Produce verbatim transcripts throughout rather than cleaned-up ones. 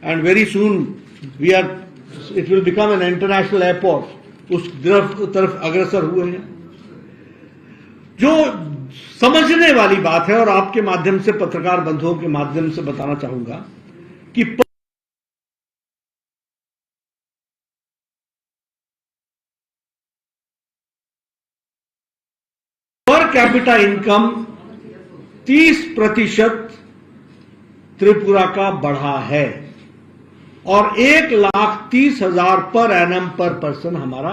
and very soon we are, it will become an international airport, उस तरफ तरफ अग्रसर हुए हैं। जो समझने वाली बात है, और आपके माध्यम से, पत्रकार बंधुओं के माध्यम से बताना चाहूंगा कि पर कैपिटा इनकम तीस प्रतिशत त्रिपुरा का बढ़ा है और एक लाख तीस हजार पर एनम पर पर्सन हमारा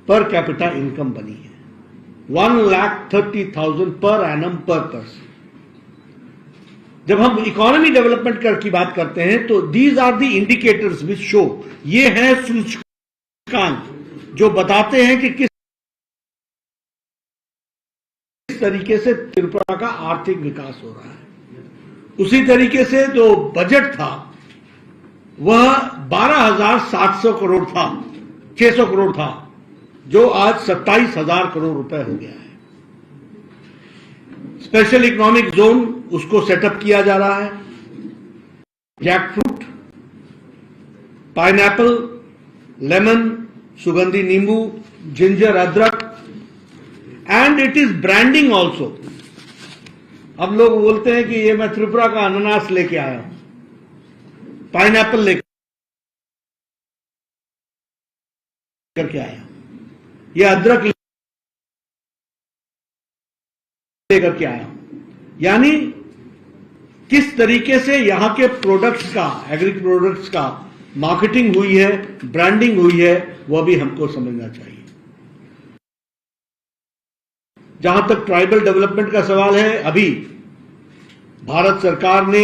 पर कैपिटा इनकम बनी है, one lakh thirty thousand per annum per person. जब हम इकोनॉमी डेवलपमेंट कर की बात करते हैं तो these are the indicators which show, ये है सूचकांक जो बताते हैं कि किस तरीके से त्रिपुरा का आर्थिक विकास हो रहा है। उसी तरीके से जो बजट था वह बारह हजार सात सौ करोड़ था, छह सौ करोड़ था, जो आज सत्ताईस हजार करोड़ रुपए हो गया है। स्पेशल इकोनॉमिक जोन, उसको सेटअप किया जा रहा है। जैकफ्रूट, पाइनएप्पल, लेमन, सुगंधी नींबू, जिंजर, अदरक, and it is branding also। अब लोग बोलते हैं कि ये मैं त्रिपुरा का अनानास लेके आया हूं, पाइनएप्पल लेके करके आया, ये अदरक लेकर के आया। यानी किस तरीके से यहाँ के प्रोडक्ट्स का, एग्री प्रोडक्ट्स का मार्केटिंग हुई है, ब्रांडिंग हुई है, वह भी हमको समझना चाहिए। जहां तक ट्राइबल डेवलपमेंट का सवाल है, अभी भारत सरकार ने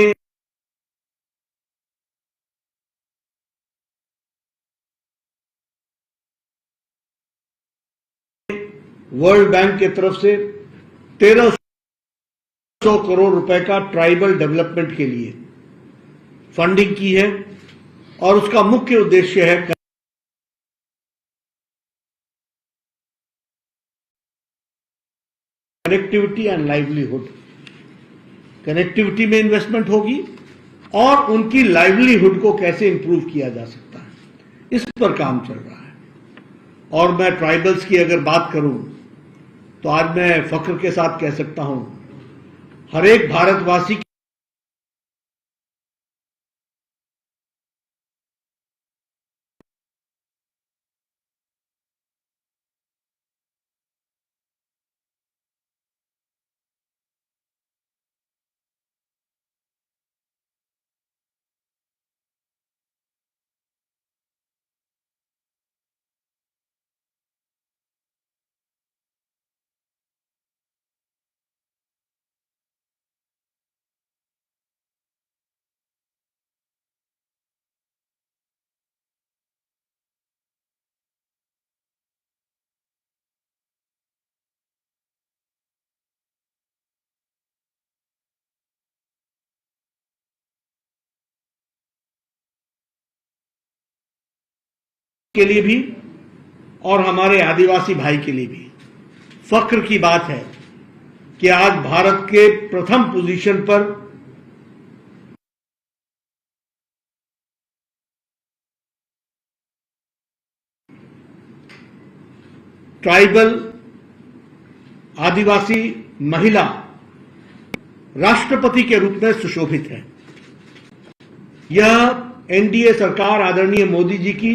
वर्ल्ड बैंक की तरफ से तेरह सौ करोड़ रुपए का ट्राइबल डेवलपमेंट के लिए फंडिंग की है और उसका मुख्य उद्देश्य है कनेक्टिविटी एंड लाइवलीहुड। कनेक्टिविटी में इन्वेस्टमेंट होगी और उनकी लाइवलीहुड को कैसे इंप्रूव किया जा सकता है, इस पर काम चल रहा है। और मैं ट्राइबल्स की अगर बात करूं तो आज मैं फख्र के साथ कह सकता हूं, हर एक भारतवासी के लिए भी और हमारे आदिवासी भाई के लिए भी फख्र की बात है कि आज भारत के प्रथम पोजीशन पर ट्राइबल आदिवासी महिला राष्ट्रपति के रूप में सुशोभित है। यह एनडीए सरकार आदरणीय मोदी जी की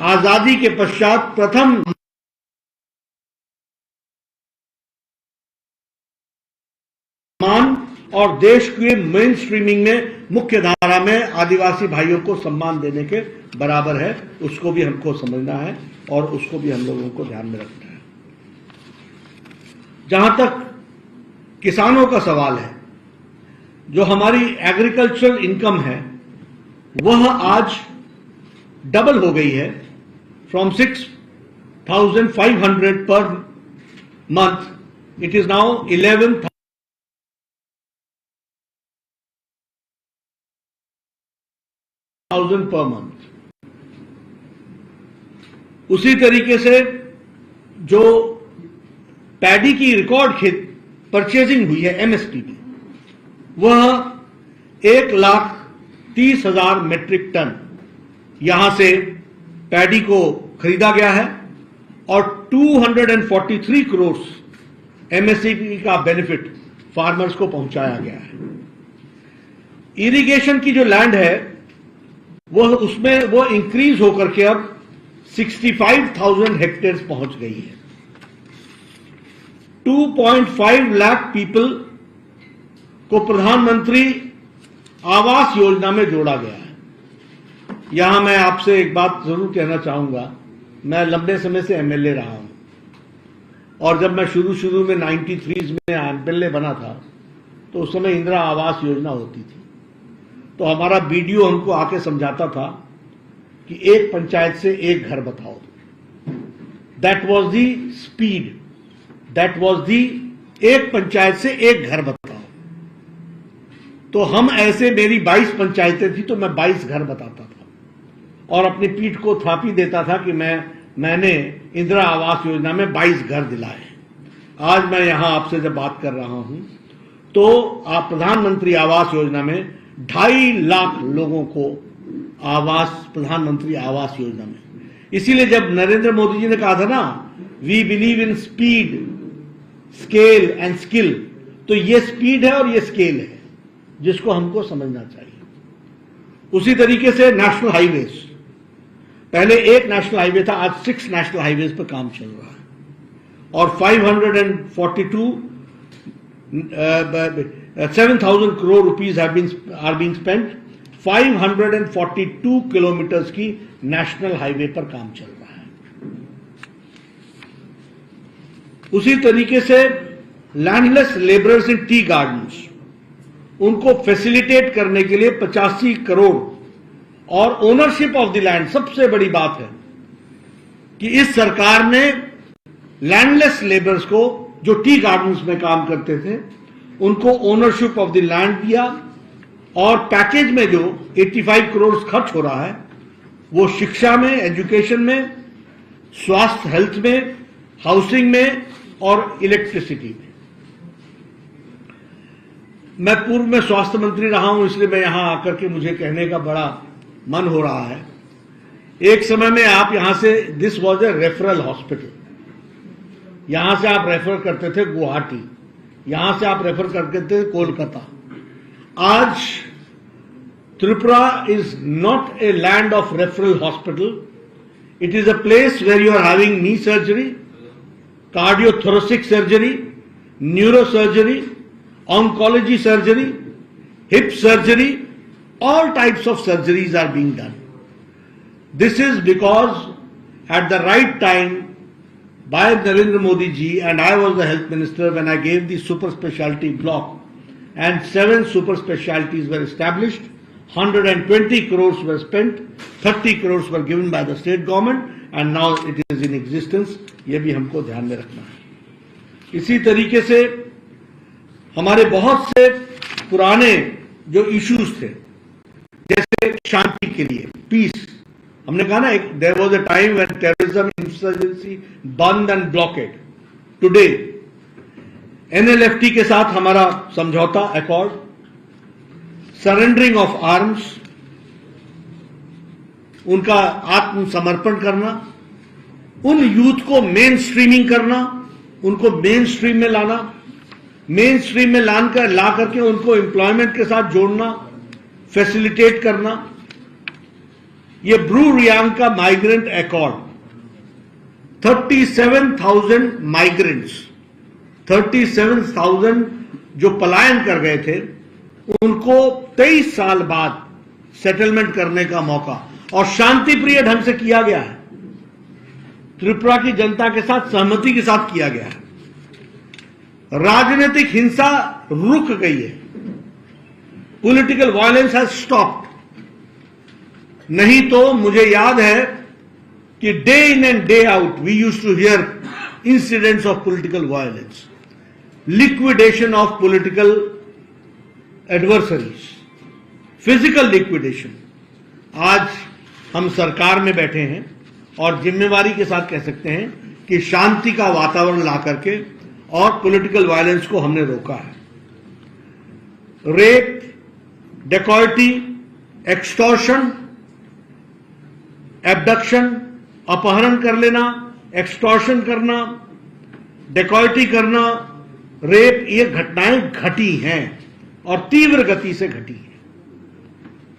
आजादी के पश्चात प्रथम मान और देश के मेन स्ट्रीमिंग में मुख्य धारा में आदिवासी भाइयों को सम्मान देने के बराबर है, उसको भी हमको समझना है और उसको भी हम लोगों को ध्यान में रखना है। जहां तक किसानों का सवाल है, जो हमारी एग्रीकल्चरल इनकम है, वह आज डबल हो गई है। From six thousand five hundred per month, it is now eleven thousand per month। उसी तरीके से जो पैडी की रिकॉर्ड खेत परचेजिंग हुई है एमएसपी में, वह एक लाख तीस हजार मीट्रिक टन यहां से पैडी को खरीदा गया है और two hundred and forty three crore MSP का बेनिफिट फार्मर्स को पहुंचाया गया है। इरिगेशन की जो लैंड है, वह उसमें वो इंक्रीज होकर के अब सिक्सटी फाइव थाउजेंड हेक्टेयर्स पहुंच गई है। टू पॉइंट फाइव लाख पीपल को प्रधानमंत्री आवास योजना में जोड़ा गया है। यहां मैं आपसे एक बात जरूर कहना चाहूंगा, मैं लंबे समय से एमएलए रहा हूं और जब मैं शुरू शुरू में नाइंटी थ्रीज में एमएलए बना था, तो उस समय इंदिरा आवास योजना होती थी। तो हमारा बीडीओ हमको आके समझाता था कि एक पंचायत से एक घर बताओ। That was the speed, that was the, एक पंचायत से एक घर बताओ। तो हम ऐसे, मेरी बाईस पंचायतें थी, तो मैं बाईस घर बताता था और अपनी पीठ को थापी देता था कि मैं मैंने इंदिरा आवास योजना में बाईस घर दिलाए। आज मैं यहां आपसे जब बात कर रहा हूं, तो आप प्रधानमंत्री आवास योजना में ढाई लाख लोगों को आवास प्रधानमंत्री आवास योजना में। इसीलिए जब नरेंद्र मोदी जी ने कहा था ना, "We believe in speed, scale and skill," तो ये स्पीड है और ये स्केल है, जिसको हमको समझना चाहिए। उसी तरीके से नेशनल हाईवेज, पहले एक नेशनल हाईवे था, आज सिक्स नेशनल हाईवेज पर काम चल रहा है और five hundred and forty two, seven thousand crore rupees have been, are being spent. Five hundred and forty two kilometres की नेशनल हाईवे पर काम चल रहा है। उसी तरीके से landless labourers in tea gardens, उनको फैसिलिटेट करने के लिए पचासी करोड़ और ओनरशिप ऑफ द लैंड, सबसे बड़ी बात है कि इस सरकार ने लैंडलेस लेबरर्स को, जो टी गार्डन्स में काम करते थे, उनको ओनरशिप ऑफ द लैंड दिया और पैकेज में जो एटी फाइव करोड़ खर्च हो रहा है, वो शिक्षा में, एजुकेशन में, स्वास्थ्य, हेल्थ में, हाउसिंग में और इलेक्ट्रिसिटी में। मैं पूर्व में स्वास्थ्य मंत्री रहा हूं, इसलिए मैं यहां आकर के मुझे कहने का बड़ा मन हो रहा है। एक समय में आप यहां से, this was a referral hospital, यहां से आप रेफर करते थे गुवाहाटी, यहां से आप रेफर करते थे कोलकाता। आज Tripura is not a land of referral hospital. It is a place where you are having knee surgery, cardiothoracic surgery, neurosurgery, oncology surgery, hip surgery, all types of surgeries are being done. This is because at the right time, by Narendra Modi ji, and I was the health minister when I gave the super specialty block, and seven super specialties were established, hundred and twenty crores were spent, thirty crores were given by the state government, and now it is in existence. ये भी हमको ध्यान में रखना है। इसी तरीके से हमारे बहुत से पुराने जो इश्यूज थे, जैसे शांति के लिए, पीस, हमने कहा ना, एक, there was a time when terrorism, insurgency, बंद and blockade. Today एनएलएफटी के साथ हमारा समझौता, अकॉर्ड, सरेंडरिंग ऑफ आर्म्स, उनका आत्मसमर्पण करना, उन यूथ को मेन स्ट्रीमिंग करना, उनको मेन स्ट्रीम में लाना, मेन स्ट्रीम में लान कर, ला करके उनको एम्प्लॉयमेंट के साथ जोड़ना, फैसिलिटेट करना। ये ब्रू रियांग का migrant accord, thirty seven thousand migrants, thirty seven thousand जो पलायन कर गए थे, उनको तेईस साल बाद सेटलमेंट करने का मौका, और शांति प्रिय ढंग से किया गया है। त्रिपुरा की जनता के साथ सहमति के साथ किया गया है। राजनीतिक हिंसा रुक गई है। Political violence has stopped. नहीं तो मुझे याद है कि day in and day out we used to hear incidents of political violence, liquidation of political adversaries, physical liquidation. आज हम सरकार में बैठे हैं और जिम्मेवारी के साथ कह सकते हैं कि शांति का वातावरण ला करके और पॉलिटिकल वायलेंस को हमने रोका है। रेप, डकैती, एक्सटॉर्शन, एब्डक्शन, अपहरण कर लेना, एक्सटॉर्शन करना, डकैती करना, रेप, ये घटनाएं घटी हैं और तीव्र गति से घटी हैं।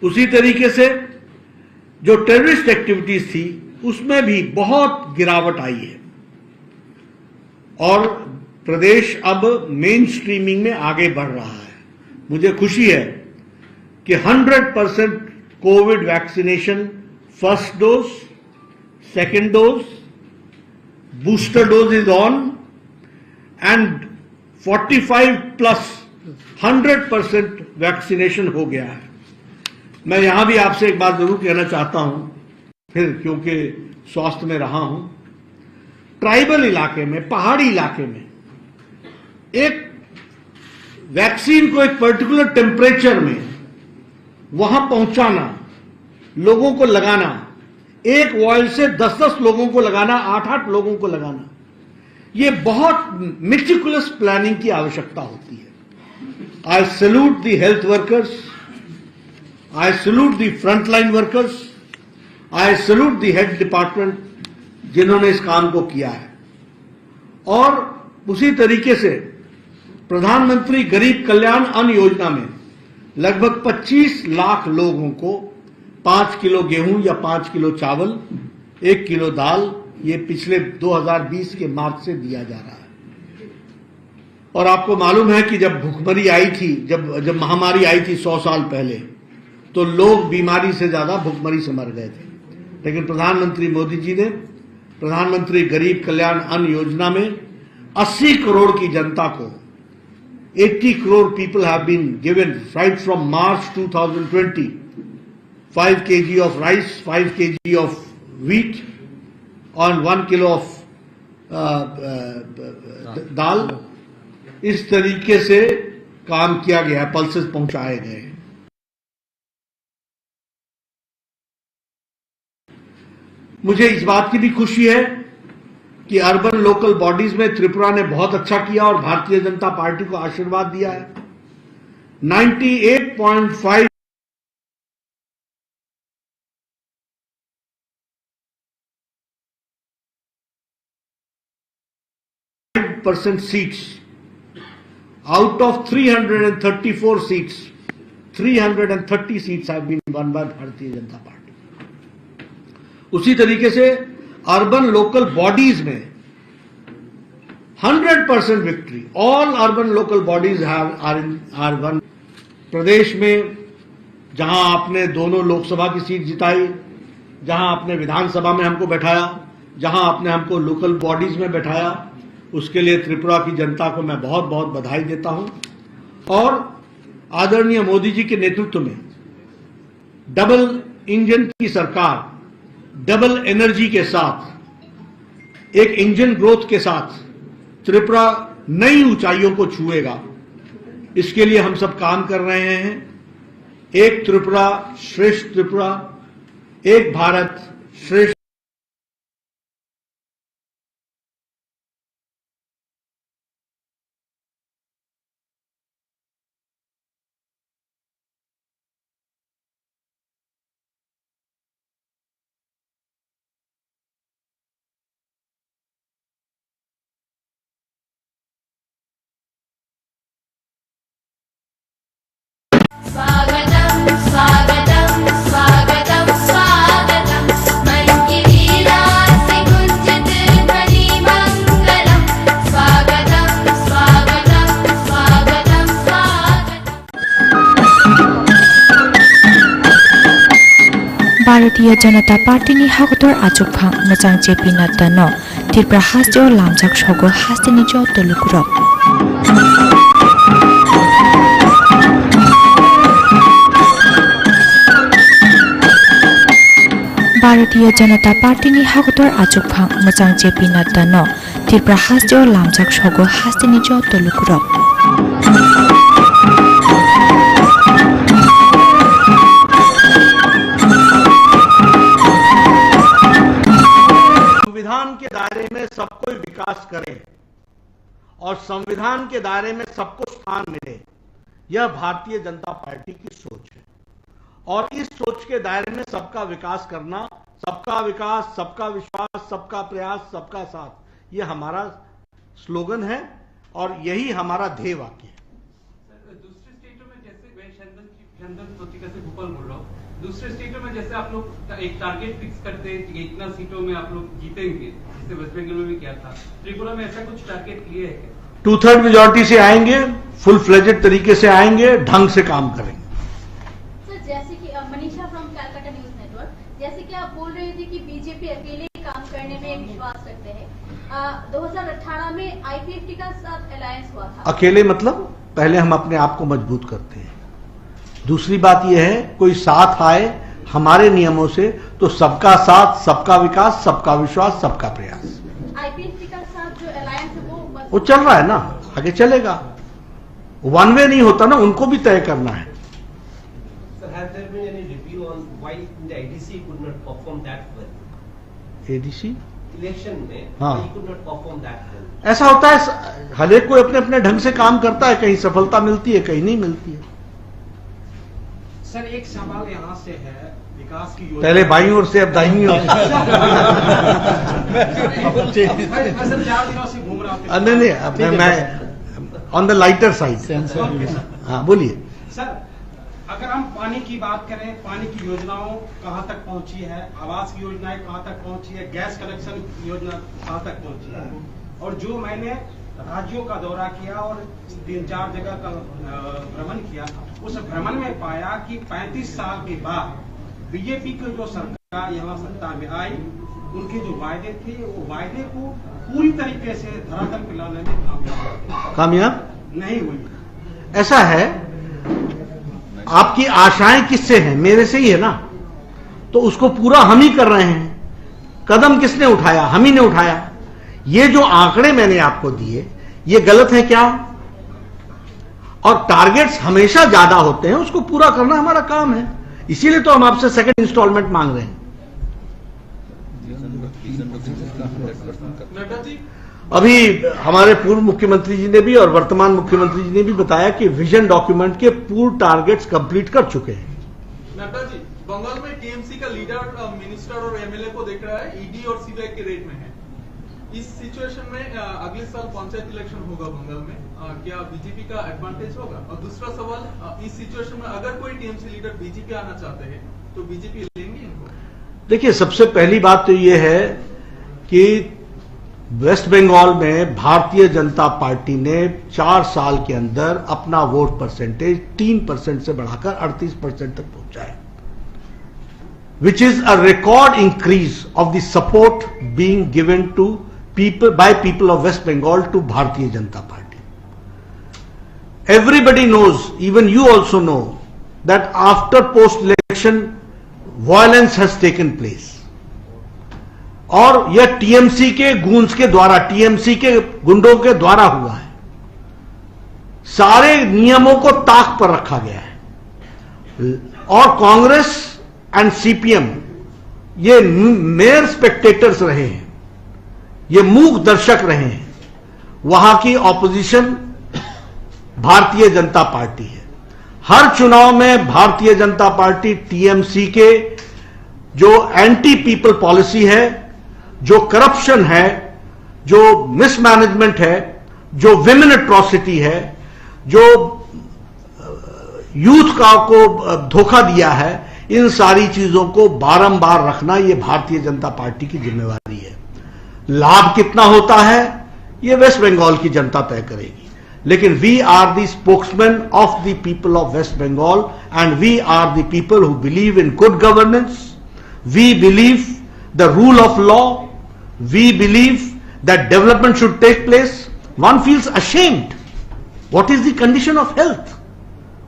उसी तरीके से जो टेररिस्ट एक्टिविटीज थी, उसमें भी बहुत गिरावट आई है और प्रदेश अब मेन स्ट्रीमिंग में आगे बढ़ रहा है। मुझे खुशी है कि hundred percent Covid vaccination, first dose, second dose, booster dose is on and forty five plus, hundred percent vaccination हो गया है। मैं यहां भी आपसे एक बात जरूर कहना चाहता हूं, फिर क्योंकि स्वास्थ्य में रहा हूं, ट्राइबल इलाके में, पहाड़ी इलाके में एक वैक्सीन को एक पर्टिकुलर टेम्परेचर में वहां पहुंचाना, लोगों को लगाना, एक वॉयल से दस दस लोगों को लगाना, आठ आठ लोगों को लगाना, ये बहुत मेटिकुलस प्लानिंग की आवश्यकता होती है। I salute the health workers, I salute the frontline workers, I salute the head department, जिन्होंने इस काम को किया है। और उसी तरीके से प्रधानमंत्री गरीब कल्याण अन्न योजना में लगभग पच्चीस लाख लोगों को पाँच किलो गेहूं या पाँच किलो चावल, एक किलो दाल, ये पिछले दो हज़ार बीस के मार्च से दिया जा रहा है। और आपको मालूम है कि जब भुखमरी आई थी, जब, जब महामारी आई थी सौ साल पहले, तो लोग बीमारी से ज्यादा भुखमरी से मर गए थे। लेकिन प्रधानमंत्री मोदी जी ने प्रधानमंत्री गरीब कल्याण अन्न योजना में अस्सी करोड़ की जनता को, eighty crore people have been given right from March two thousand twenty, five K G of rice, five K G of wheat, and one kilo of, uh, uh, dal। इस तरीके से काम किया गया, पल्सेस पहुंचाए गए। मुझे इस बात की भी खुशी है कि अर्बन लोकल बॉडीज में त्रिपुरा ने बहुत अच्छा किया और भारतीय जनता पार्टी को आशीर्वाद दिया है। Ninety eight point five percent seats, out of three hundred and thirty-four seats, three hundred and thirty seats have been won by Bharatiya Janata Party। उसी तरीके से अर्बन लोकल बॉडीज में hundred percent victory, all urban local bodies have, are in, are won। प्रदेश में जहां आपने दोनों लोकसभा की सीट जिताई, जहां आपने विधानसभा में हमको बैठाया, जहां आपने हमको लोकल बॉडीज में बैठाया, उसके लिए त्रिपुरा की जनता को मैं बहुत बहुत बधाई देता हूं। और आदरणीय मोदी जी के नेतृत्व में डबल इंजन की सरकार, डबल एनर्जी के साथ, एक इंजन ग्रोथ के साथ त्रिपुरा नई ऊंचाइयों को छुएगा। इसके लिए हम सब काम कर रहे हैं। एक त्रिपुरा, श्रेष्ठ त्रिपुरा, एक भारत, श्रेष्ठ स्वागतं स्वागतं स्वागतं स्वागतं। मञ्जिरीरासि गुञ्जित ध्वनि मङ्गलं। स्वागतं स्वागतं स्वागतं स्वागतं। Bharatiya Janata Party ni hakotor achukphang mwchang J P Nadda no Tripura hasteo lamjak sogo hasteni joto lukurok. Bharatiya Janata Party ni hakotor achukphang mwchang J P Nadda no Tripura hasteo lamjak sogo hasteni joto lukurok. संविधान के दायरे में सबको विकास करें और संविधान के दायरे में सबको स्थान मिले, यह भारतीय जनता पार्टी की सोच है। और इस सोच के दायरे में सबका विकास करना, सबका विकास, सबका विश्वास, सबका प्रयास, सबका साथ, ये हमारा स्लोगन है और यही हमारा ध्येय वाक्य है। सर, दूसरे स्टेटों में जैसे, मैं शंदन की, शंदन पत्रिका से भोपाल बोल रहा हूँ। दूसरे स्टेटों में जैसे आप लोग टा-, एक टारगेट फिक्स करते हैं कि इतना सीटों में आप लोग जीतेंगे, जैसे वेस्ट बंगाल में भी किया था, त्रिपुरा में ऐसा कुछ टारगेट लिए है क्या? टू थर्ड मेजोरिटी से आएंगे, फुल फ्लेजेड तरीके से आएंगे, ढंग से काम करेंगे। सर, जैसे कि, अ, मनीषा फ्रॉम कलकत्ता न्यूज़ नेटवर्क, जैसे कि आप बोल रहे थे कि बीजेपी अकेले काम करने में विश्वास रखते हैं, अ, दो हज़ार अठारह में आईपीएफटी का साथ अलायंस हुआ था। अकेले मतलब पहले हम अपने आप को मजबूत करते हैं, दूसरी बात यह है कोई साथ आए हमारे नियमों से, तो सबका साथ, सबका विकास, सबका विश्वास, सबका प्रयास। आईपीएफटी का साथ जो अलायंस है वो मजबूत वो चल रहा है ना, आगे चलेगा। वन वे नहीं होता ना, उनको भी तय करना है। Sir, has there been any review on why the A D C could not perform that well? ADC? Election में हाँ। He could not perform that well. ऐसा होता है, स-, हर एक कोई अपने अपने ढंग से काम करता है, कहीं सफलता मिलती है, कहीं नहीं मिलती है। सर, एक सवाल यहाँ से है, विकास की योजना पहले बाईं ओर से, अब दाहिनी ओर से। मैं, मैं सर चार दिनों से घूम रहा हूँ। आ, नहीं, नहीं, अब ठीक है, मैं, बस। On the lighter side। Sensor भी। हाँ, बोलिए। सर, अगर हम पानी की बात करें, पानी की योजनाओं कहाँ तक पहुँची है, आवास की योजनाएं कहाँ तक पहुँची है, गैस कनेक्शन योजना कहाँ तक पहुँची है, और जो मैंने राज्यों का दौरा किया और तीन चार जगह का, अ, भ्रमण किया, उस भ्रमण में पाया कि पैंतीस साल के बाद बीजेपी की जो सरकार यहाँ सत्ता में आई, उनके जो वायदे थे, वो वायदे को पूरी तरीके से धरातल पे लाने में कामयाब कामयाब? नहीं हुई। ऐसा है, आपकी आशाएं किससे हैं? मेरे से ही है ना, तो उसको पूरा हम ही कर रहे हैं। कदम किसने उठाया? हम ही ने उठाया। ये जो आंकड़े मैंने आपको दिए, ये गलत है क्या? और टारगेट्स हमेशा ज्यादा होते हैं, उसको पूरा करना हमारा काम है, इसीलिए तो हम आपसे सेकंड इंस्टॉलमेंट मांग रहे हैं। नड्डा जी, अभी हमारे पूर्व मुख्यमंत्री जी ने भी और वर्तमान मुख्यमंत्री जी ने भी बताया कि विजन डॉक्यूमेंट के पूर्ण टारगेट्स कंप्लीट कर चुके हैं। नड्डा जी, बंगाल में टीएमसी का लीडर, अ, मिनिस्टर और एमएलए को देख रहा है, ईडी और सीबीआई के रेड में है। इस सिचुएशन में, अ, अगले साल पंचायत इलेक्शन होगा बंगाल में, अ, क्या बीजेपी का एडवांटेज होगा? और दूसरा सवाल, अ, इस सिचुएशन में अगर कोई टीएमसी लीडर बीजेपी आना चाहते हैं, तो बीजेपी लेंगे इनको? देखिए, सबसे पहली बात तो ये है कि वेस्ट बंगाल में भारतीय जनता पार्टी ने चार साल के अंदर अपना वोट परसेंटेज तीन परसेंट से बढ़ाकर अड़तीस परसेंट तक पहुंचा है, which is a record increase of the support being given to people, by people of West Bengal to Bharatiya Janata Party. Everybody knows, even you also know, that after post election, violence has taken place. और यह टीएमसी के गूंस के द्वारा, टीएमसी के गुंडों के द्वारा हुआ है। सारे नियमों को ताक पर रखा गया है। और कांग्रेस एंड सीपीएम ये मेयर स्पेक्टेटर्स रहे हैं, ये मूक दर्शक रहे हैं। वहां की ऑपोजिशन भारतीय जनता पार्टी है। हर चुनाव में भारतीय जनता पार्टी टीएमसी के जो एंटी पीपल पॉलिसी है, जो करप्शन है, जो मिसमैनेजमेंट है, जो विमेन एट्रोसिटी है, जो यूथ का को धोखा दिया है, इन सारी चीजों को बारंबार रखना ये भारतीय जनता पार्टी की जिम्मेवारी है। लाभ कितना होता है, ये वेस्ट बंगाल की जनता तय करेगी। लेकिन we are the spokesman of the people of West Bengal and we are the people who believe in good governance. We believe the rule of law. We believe that development should take place. One feels ashamed. What is the condition of health?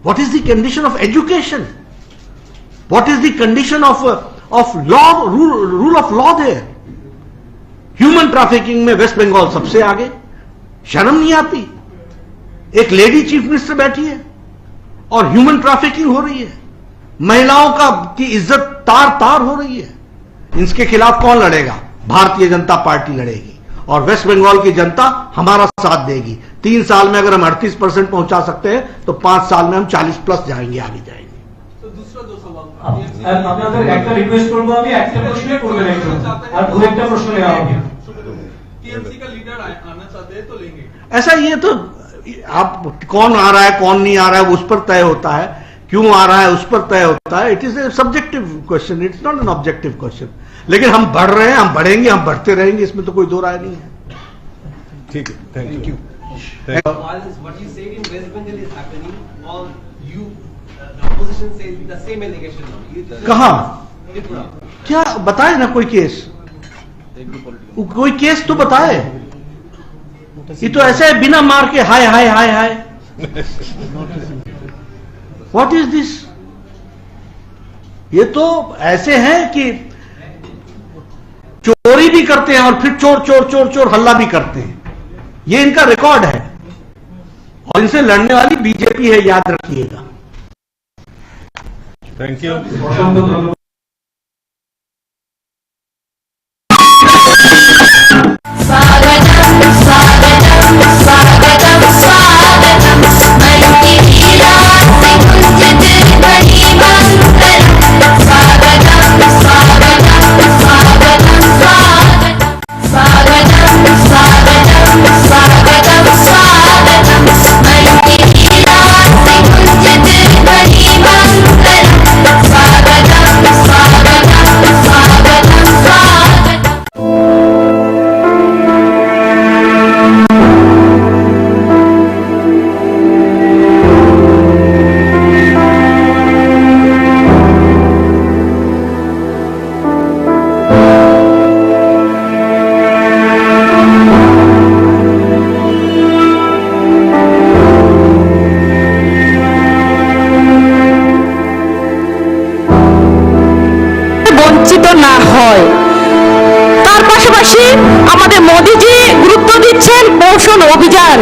What is the condition of education? What is the condition of, uh, of law, rule, rule of law there? Human trafficking में वेस्ट बंगाल सबसे आगे। शर्म नहीं आती? एक lady chief minister बैठी है और ह्यूमन ट्रैफिकिंग हो रही है, महिलाओं का, की इज्जत तार तार हो रही है। इसके खिलाफ कौन लड़ेगा? भारतीय जनता पार्टी लड़ेगी। और वेस्ट बंगाल की जनता हमारा साथ देगी। तीन साल में अगर हम अड़तीस परसेंट पहुंचा सकते हैं, तो पांच साल में हम चालीस प्लस जाएंगे, आगे जाएंगे। আপনাদের একটা রিকোয়েস্ট করবো আমি, একটা প্রশ্ন করবেন একজন, আর দু একটা প্রশ্ন নেওয়া হবে। টিএমসি কা লিডার আনা চাহতে হ্যায় তো লেঙ্গে। ऐसा, ये तो, आप, कौन आ रहा है, कौन नहीं आ रहा है, वो उस पर तय होता है। क्यों आ रहा है, उस पर तय होता है। It is a subjective question, it's not an objective question। लेकिन हम बढ़ रहे हैं, हम बढ़ेंगे, हम बढ़ते रहेंगे, इसमें तो कोई दो राय नहीं है। ठीक है, thank you। Thank you। While this, what you said in West Bengal is happening, all you, uh, the opposition says the same allegation now। कहाँ? त्रिपुरा। क्या बताए ना कोई केस? वो कोई केस तो बताए। ये तो ऐसा है, बिना मार के हाय, हाय, हाय, हाय। What is this? ये तो ऐसे हैं कि चोरी भी करते हैं और फिर चोर, चोर, चोर, चोर हल्ला भी करते हैं। ये इनका रिकॉर्ड है। और इनसे लड़ने वाली बीजेपी है, याद रखिएगा। Thank you। বঞ্চিত না হয়। তার পাশাপাশি আমাদের মোদিজি গুরুত্ব দিচ্ছেন পোষণ অভিযান,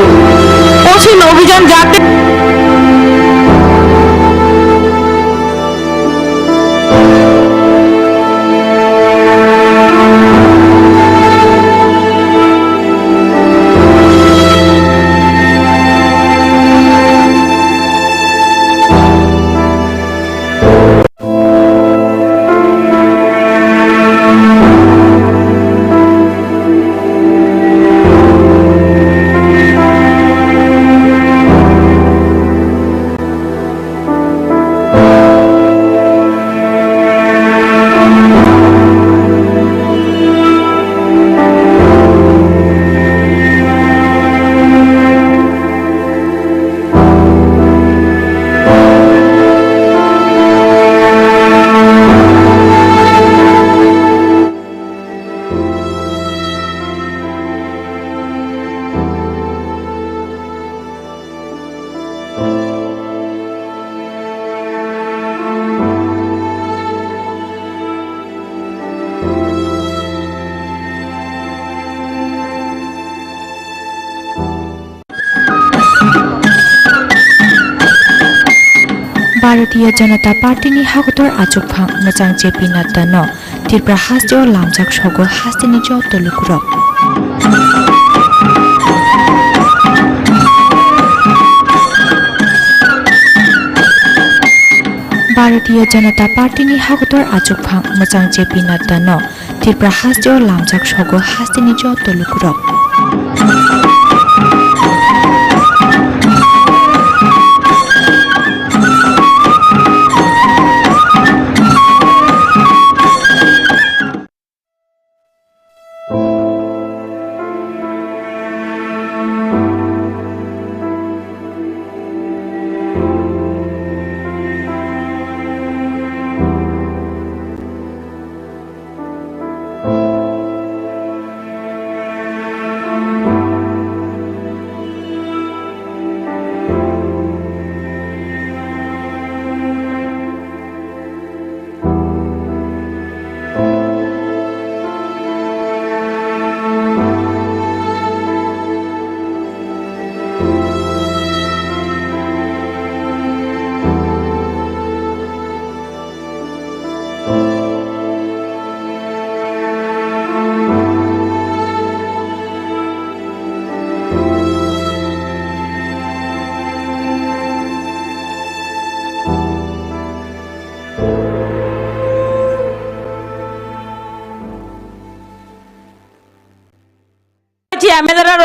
পোষণ অভিযান যাতে Bharatiya Janata Party ni hakotor achukphang mwchang J P Nadda no Tripura hasteo lamjak sogo hasteni joto lukurok. Bharatiya Janata Party ni hakotor achukphang mwchang J P Nadda no Tripura hasteo lamjak sogo hasteni joto lukurok.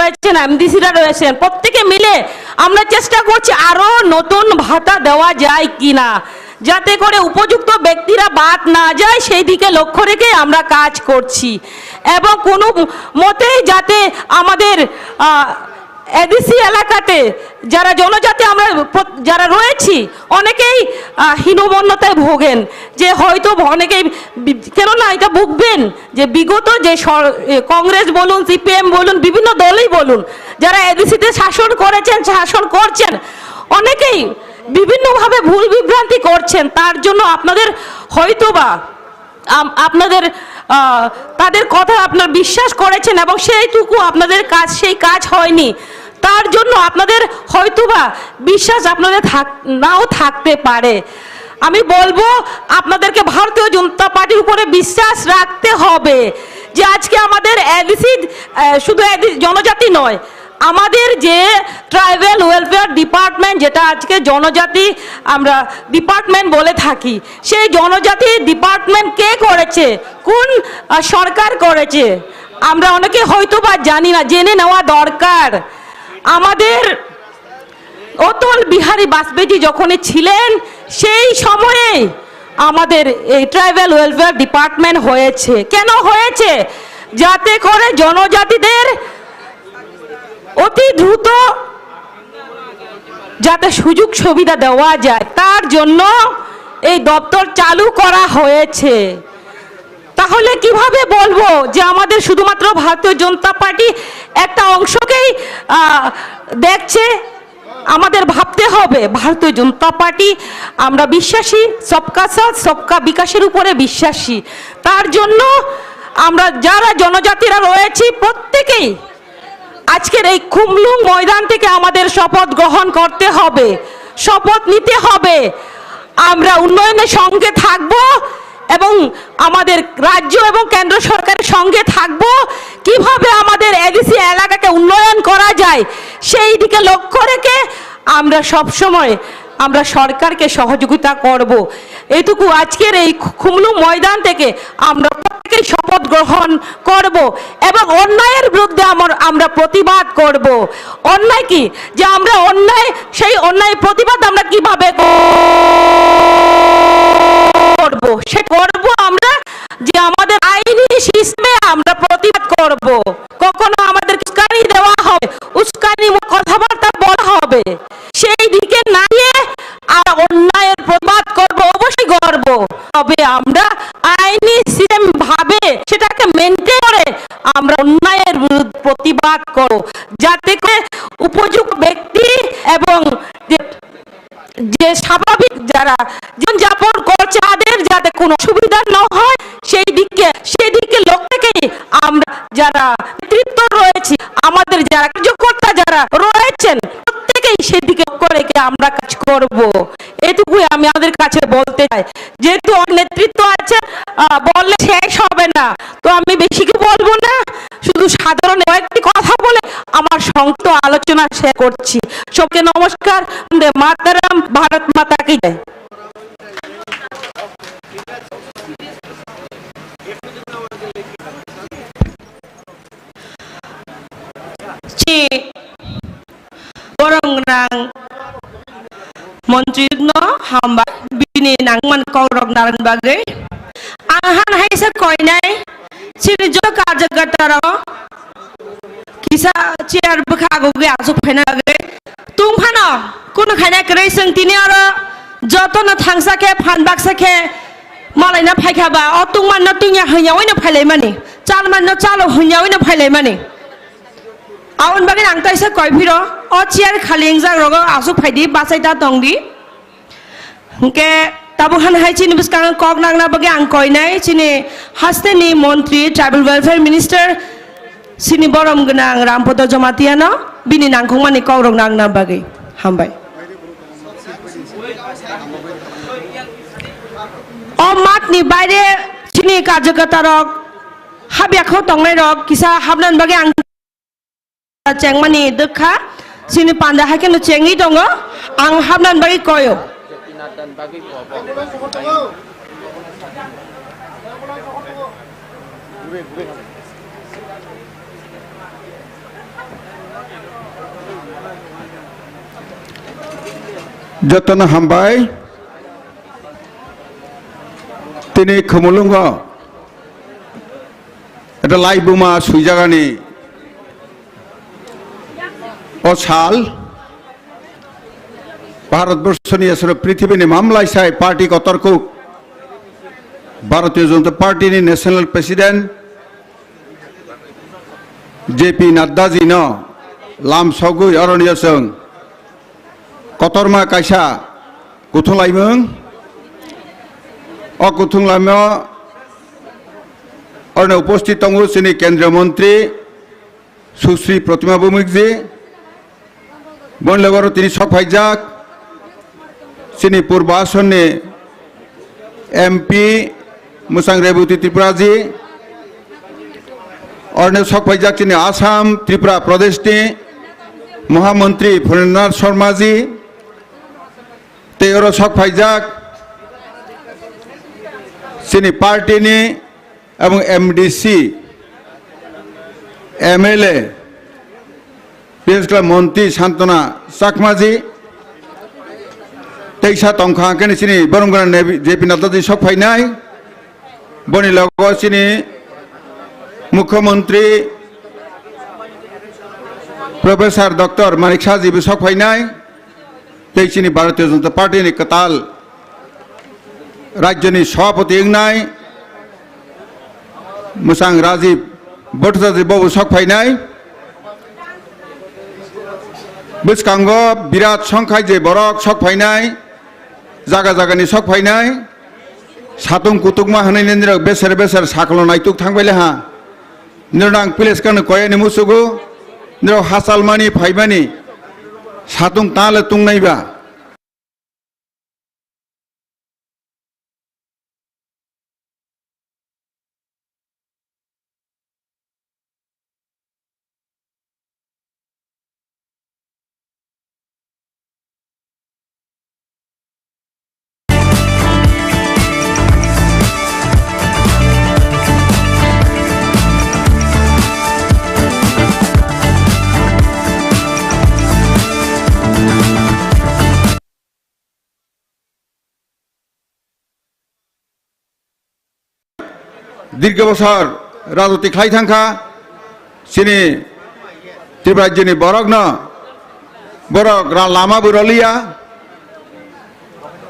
রয়েছেন, এমডিসিরা রয়েছেন, প্রত্যেকে মিলে আমরা চেষ্টা করছি আরো নতুন ভাতা দেওয়া যায় কিনা, যাতে করে উপযুক্ত ব্যক্তিরা বাদ না যায়, সেই দিকে লক্ষ্য রেখে আমরা কাজ করছি। এবং কোনো মতেই যাতে আমাদের, আহ, এডিসি এলাকাতে যারা জনজাতি আমরা প্র-, যারা রয়েছি, অনেকেই, আহ, হীনমন্যতায় ভোগেন, যে হয়তো অনেকেই বি-, কেননা এটা ভুগবেন যে বিগত যে সর-, এ, কংগ্রেস বলুন, সিপিএম বলুন, বিভিন্ন দলই বলুন, যারা এডিসিতে শাসন করেছেন, শাসন করছেন, অনেকেই বিভিন্নভাবে ভুল বিভ্রান্তি করছেন। তার জন্য আপনাদের হয়তোবা আম-, আপনাদের, আহ, তাদের কথা আপনারা বিশ্বাস করেছেন এবং সেইটুকু আপনাদের কাজ, সেই কাজ হয়নি। তার জন্য আপনাদের হয়তোবা বিশ্বাস আপনাদের থাক-, নাও থাকতে পারে। আমি বলবো, আপনাদেরকে ভারতীয় জনতা পার্টির উপরে বিশ্বাস রাখতে হবে যে আজকে আমাদের এডিসি, আহ, শুধু এডিসি জনজাতি নয়, আমাদের যে ট্রাইবাল ওয়েলফেয়ার ডিপার্টমেন্ট, যেটা আজকে জনজাতি আমরা ডিপার্টমেন্ট বলে থাকি, সেই জনজাতি ডিপার্টমেন্ট কে করেছে, কোন, আহ, সরকার করেছে, আমরা অনেকে হয়তো বা জানি না, জেনে নেওয়া দরকার। আমাদের অটল বিহারী বাজপেয়ীজি যখনই ছিলেন, সেই সময়েই আমাদের এই ট্রাইবাল ওয়েলফেয়ার ডিপার্টমেন্ট হয়েছে। কেন হয়েছে? যাতে করে জনজাতিদের অতি দ্রুত যাতে সুযোগ সুবিধা দেওয়া যায়, তার জন্য এই দপ্তর চালু করা হয়েছে। তাহলে কিভাবে বলবো যে আমাদের শুধুমাত্র ভারতীয় জনতা পার্টি একটা অংশকেই, আহ, দেখছে? আমাদের ভাবতে হবে, ভারতীয় জনতা পার্টি আমরা বিশ্বাসী, সবকা সাথ সবকা বিকাশের উপরে বিশ্বাসী। তার জন্য আমরা যারা জনজাতিরা রয়েছি, প্রত্যেকেই আজকের এই খুমলুং ময়দান থেকে আমাদের শপথ গ্রহণ করতে হবে, শপথ নিতে হবে। আমরা উন্নয়নের সঙ্গে থাকব এবং আমাদের রাজ্য এবং কেন্দ্র সরকারের সঙ্গে থাকব, কিভাবে আমাদের এডিসি এলাকাকে উন্নয়ন করা যায়, সেই দিকে লক্ষ্য রেখে আমরা সব সময় আমরা সরকারকে সহযোগিতা করব। এইটুকু আজকের এই খু-, খুমলু ময়দান থেকে আমরা প্রত্যেকেই শপথ গ্রহণ করব এবং অন্যায়ের বিরুদ্ধে আমর-, আমরা প্রতিবাদ করব। অন্যায় কি? যে আমরা অন্যায়, সেই অন্যায় প্রতিবাদ আমরা কিভাবে করব? সে করব আমরা যে আমাদের আইনি সিস্টেমে আমরা প্রতিবাদ করব। কখনো আমাদের উস্কানি দেওয়া হবে, উস্কানিমূলক কথাবার্তা বলা হবে, সেই দিকে না গিয়ে আমরা অন্যায়ের প্রতিবাদ করব, অবশ্যই করব। তবে আমরা আইনি সিস্টেম ভাবে সেটাকে মেনটেন করে আমরা অন্যায়ের বিরুদ্ধে প্রতিবাদ করব, যাতে করে উপযুক্ত ব্যক্তি এবং যে, যে স্বাভাবিক যারা জীবনযাপন করছে তাদের যাতে কোনো অসুবিধা না হয়, সেই দিকে, সেই দিকে লক্ষ্য রেখেই আমরা যারা নেতৃত্ব রয়েছি, আমাদের যারা কার্যকর্তা যারা রয়েছেন, প্রত্যেকেই সেদিকে লক্ষ্য রেখে আমরা কাজ করব। এটুকুই আমি আমাদের কাছে বলতে চাই। যেহেতু অনেক নেতৃত্ব আছে, আহ, বললে শেষ হবে না, তো আমি বেশি কিছু বলবো না, শুধু সাধারণ কয়েকটি কথা বলে আমার সংক্ষিপ্ত আলোচনা শেষ করছি। সবাইকে নমস্কার, বন্দে মাতরম, ভারত মাতা কি জয়। Chini borok gwnang montri no hambai bini nangmani kokrok narwkni bagwi. Ang han hai se koinai chini joto karjakata rok kisa chair bwkha agugwi aswk phaina bagwi tungphano kunu khaina kwrwi chwng tini oro jotono thangsa khe phan baksa khe malaina phaikha ba o tungmanno tungya hwnya oino phailaimani, chalmanno chalo hwnya oino phailaimani. Aboni bagwi ang taisa koi phiro o chair khali wngjak rogo aswk phaidi bachai ta tongdi. Hwnkhe tabuk han hai chini bwskango kok nangna bagwi ang koinai chini hasteni montri tribal welfare minister chini borom gwnang Rampodo Jomatiano bini nangkukmani kokrok nangna bagwi hambai. O matni baire chini karjakata rok habya kho tongnai rok kisa habnani bagwi ang chengmani dwkha, chini panda hai kheno chengwi tongo, ang habnani bagwi koyo. Jotono hambai. Tini Khumulwngo eta laibuma swijagani o sal Bharatborsoni aswrwng prithibini mamlaisai party kotorkuk Bharatiya Janata Party ni National President J P Nadda ji no lam sogwi oroni chwng kotorma kaisa kuthung laimung. O kuthung laimung oroni upasthit tongo chini Kendriya Montri Sushri Pratima Bhowmik ji, boni loge oro tini sok phaijak chini Purbo Asonni M P Mwchang Reboti Tripura ji, oroni sok phaijak chini Assam Tripura Pradesh ni Mahamantri Phurendranath Sharma ji, tei oro sok phaijak chini party ni Ebong M D C, M L A, bises khe Montri Santana Chakma ji, teisa tongkha hwnkhe chini borom gwnang J P Nadda ji sok phainai, boni logo chini Mukhyamantri Professor Doctor Manik Saha ji bo sok phainai. Tei chini Bharatiya Janata Party ni kwtal rajyoni sabhapati wngnai Mwchang Rajiv Bhattacharya bobo sok phainai. Bwskango birat songkhai je borok sok phainai, jaga jagani sok phainai. Satung kutukma hwnwi nini rok beser beser saklo naituk thangbaile ha. Nirok ang piles kano koyani musugo, nirok hachal mani phaimani satung tale tungnai ba. Dirgho bosor rajniti khlai thangkha, chini Tripura rajyoni borokno, borok ra-, lama bo roliya,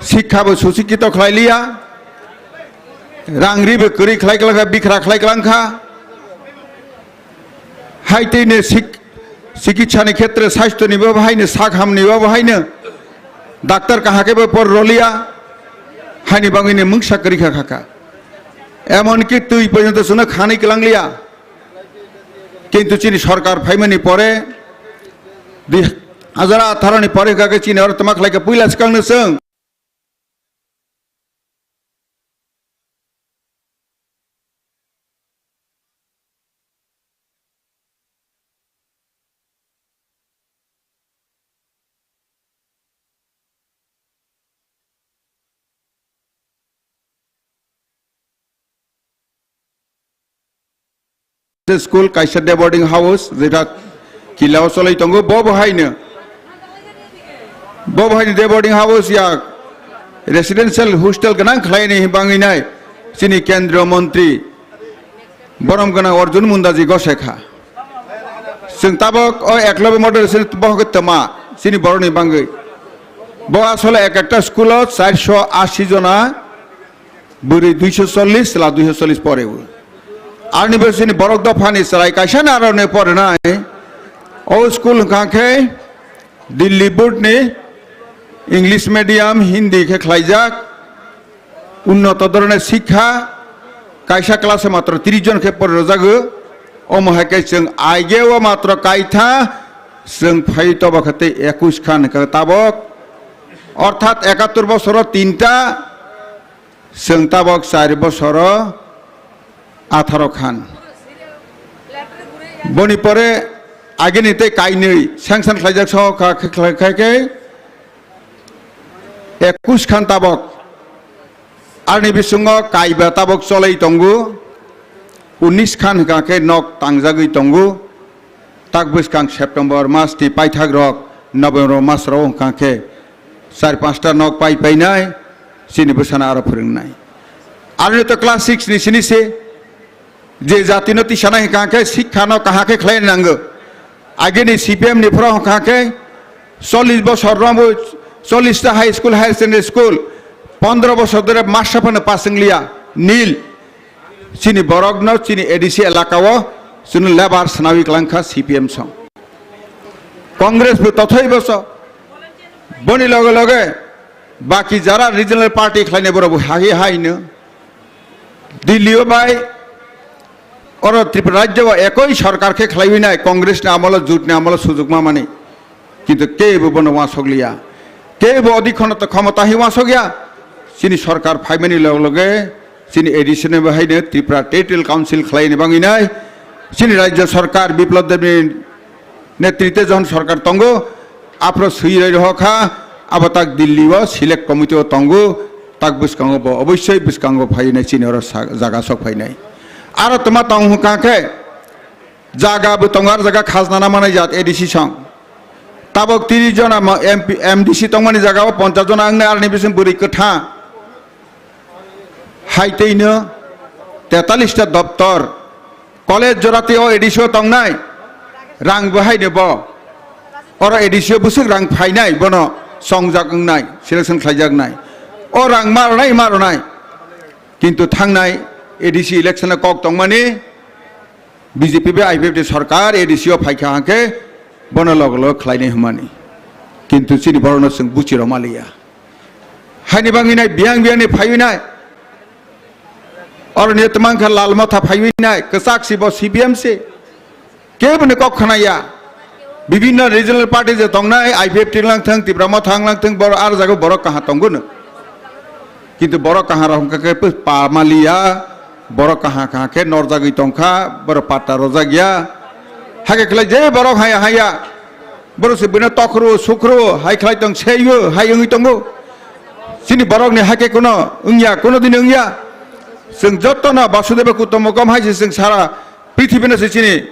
sikha bo susikkito khlai liya, rang ri bo kwrwi khlai klangkha, bikhra khlai klangkha. Hai tei ne sik-, chikitsa ni khetre, sasthyo ni bo hai no, sak ham ni bo hai no, doctor kaham khe bo por roliya, haini bagwi ni mungsa kwrwi kha kha kha. Emon ki twi porjonto chwngno khanwi kwlang liya. Kintu chini sorkar phaimani pore, dui hajar atharo ni pore kha khe chini oro tama khlai kha puila swkang no chwng. School kaisa day boarding house, jeta Killa o choloi tongo, bo bo haino, bo bo haino day boarding house ya residential hostel gwnang khlaini bangwi nai chini Kendriya Montri borom gwnang Arjun Munda ji gose kha. Chwng tabok o Eklavya model se bohok toma chini boroni bangwi. Bo asole ek ekta school o charso ashi jona bwrwi duiso chollish, chwla duiso chollish pore o. Aroni bo chini borok dophani chwrai kaisa no aroni porinai. O school hwnkha khe Delhi board ni English medium, Hindi khe khlaijak. Unnoto dhoronor sikha, kaisa class o matro tris jon khe pore rwjago. Omo hai khe chwng aige o matro kaitha, chwng phai toba khe tei ekush khan hwnkha tabok. Orthat ekattor bosoro tinta, chwng tabok char bosoro atharo khan. Boni pore agini tei kainwi sanction khlaijak, soho kha khe, khlai kha khe ekush khan tabok. Aroni bisingo kaiba tabok choloi tongo, unis khan hwnkha khe nok tangjagwi tongo. Tak bwskang September mas ni paithak rok, November mas rok wngkha khe char panchta nok pai painai, chini bwsano aro phwrwngnai. Aroni to class six ni sini se, je jati no tisana hwnkha khe sikha no kaha khe khlai nango. Agini C P M ni phoro hwnkha khe chollish bosor romwi chollish ta high school, higher secondary school, pondro bosor dhore masa phano pass wng liya, nil. Chini borok no chini A D C elaka o chini lebar swnawi kwlang kha C P M song. Congress bo tothoi boso. Boni loge loge baki jara regional party khlainai borok bo hai hai no. Delhi o bai oro Tripura rajyo o ekoi sorkar khe khlaiwi nai Congress ni amolo, jut ni amolo sujukma mani. Kintu kebo bono uansuk liya. Kebo odikhono to khomota hi uansuk ya. Chini sorkar phaimani loge loge chini A D C ni bahai no Tripura Territorial Council khlaini bangwi nai. Chini rajyo sorkar Biplab Deb ni netrite jon sorkar tongo, aphro swi roi rohor kha, abo tak Delhi o select committee o tongo, tak bwskango bo obossoi bwskango phai nai chini oro sa-, jaga sok phai nai. Aro tma tong hwnkha khe jaga bo tongo, ar jaga khajna na manai jat A D C song. Tabok tris jona mo-, M P, M D C tongmani jaga o ponchas jona wngnai, aroni bising bwrwi kwtha. Hai tei no tetallis ta doptor, college jora tei o A D C o tongnai, rang bo hai no bo. Oro A D C o bwswk rang phainai, bono songjak wngnai, selection khlaijaknai. O rang ma rwnai, ma rwnai. Kintu thangnai A D C election o kok tongmani B J P bai I P F T sorkar A D C o phaikha hwnkhe bono logo logo khlainai hwnmani. Kintu chini borokno chwng buchi rwmaliya. Haini bangwi nai biyang biyang ni phaiwi nai. Oro ni twmang kha lal motha phaiwi nai, kwchak si bo C P M si. Kebo ni kok khwnaya. Bibinno regional party je tongnai, I P F T wnglang thung, Tipra motha wnglang thung, boro ar jaga borok kaha tongo no. Kintu borok kaha rok hwnkha khe pa maliya, borok kaha kaha khe norjagwi tongkha, borok patta rojak ya. Hakhe khlai je borok haya haya, borok se bino tokhro, sukhro, hai khlai tong, seiyo, hai wngwi tongo. Chini borok ni hakhe kuno wngya, kuno din wngya. Chwng joto no Basudeva Kutumbakam hai se chwng sara prithibino se chini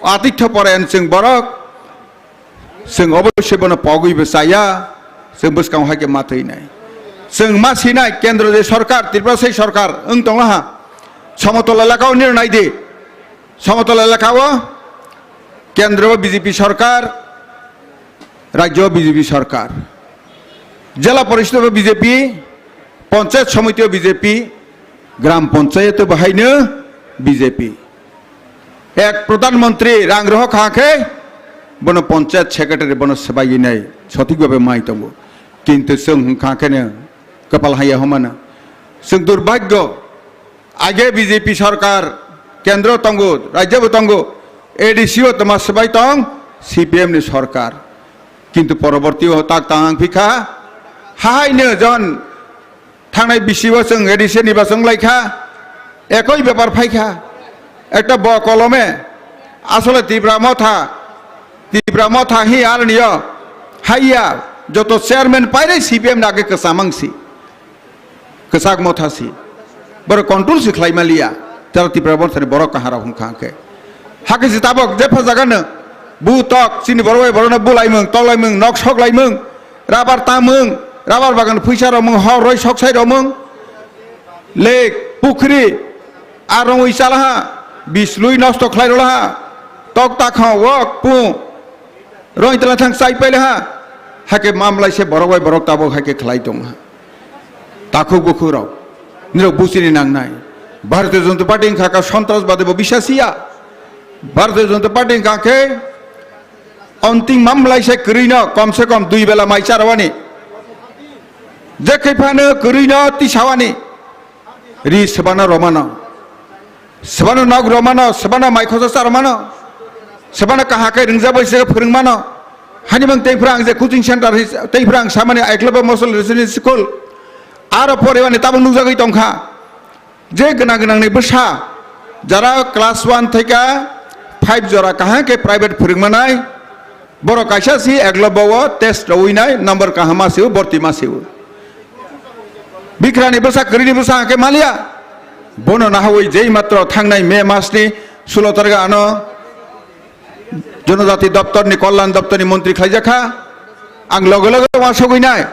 atitho poren chwng borok. Chwng obossoi bono pogwi bo chaya, chwng bwskango hai khe ma thwinai. Chwng ma sinai kendro je sorkar, Tripura sai sorkar wng tongla ha. Somotol elaka o nirnai di. Somotol elaka o kendro B J P sorkar, rajyo B J P sorkar. Jela porishod o B J P, panchayat samiti o B J P, gram panchayat o bahaino B J P. Ek pradhan mantri rang rohor kha khe bono panchayat secretary bono swbaiwi nai sothik bhabe mai tongo. Kintu chwng hwnkha khe no kwpal haya homano. Chwng durbhagyo, age B J P sorkar kendro tongo, rajyo bo tongo, A D C o toma swbai tong C P M ni sorkar. Kintu poroborti o tak tang ang phikha, hahaino jon Thangnai bisi o chwng A D C ni bwswng lai kha, ekoi bepar phai kha. Ekta bo kolome asole Tipra motha, Tipra motha hi aroni o haiya joto chairman paire C P M ni age kwcham ang si. Kwchak motha si. Borok control si khlai maliya. Tara Tipra motha ni borok kaham rok hwn kha hwnkhe. Hakhe se tabok jepha jaga no bu tok chini borok bai borok no bulaimung, toklaimung, nok soklaimung, rabar tamung, rabar bagan phuisa romung, hor roi soksai romung, lake, pukhri, a romwi chalaha, bislui nosto khlai rolaha, tok takha wok pu, roi tala thang chai pailaha, hakhe mamlai se borok bai borok tabok hakhe khlai tongha. Takhuk bukhuk rok, nirok buchini nangnai. Bharatiya Janata Party wngkha kha sontrasbadi bo bisasiya. Bharatiya Janata Party wngkha khe onting mamlai se kwrwi no kom se kom dui bela mai charwani. Je khe phano kwrwi no tisawani. Ri swbano romano. Swbano nok romano, swbano mai khosa cha romano. Swbano kaha khe rwngja bai se phwrwng mano. Hani bang tei phwrang je coaching center hi, tei phwrang samani Eklavya Model Residential School. Aro poribani tabuk nukjagwi tongkha. Je gwnang gwnang ni bwsa, jara class one theka five jora kaham khe private phwrwng manai, borok kaisa si Eklavya o test rwui nai, number kaham ma sio, borti ma sio. Bikra ni bwsa, kwrwi ni bwsa hwnkhe maliya, bono nahaui jei matro thangnai May mas ni sulo targa ano Jonojati doptorni, Kolyan doptorni montri khlaijak kha. Ang loge loge uansugwi nai.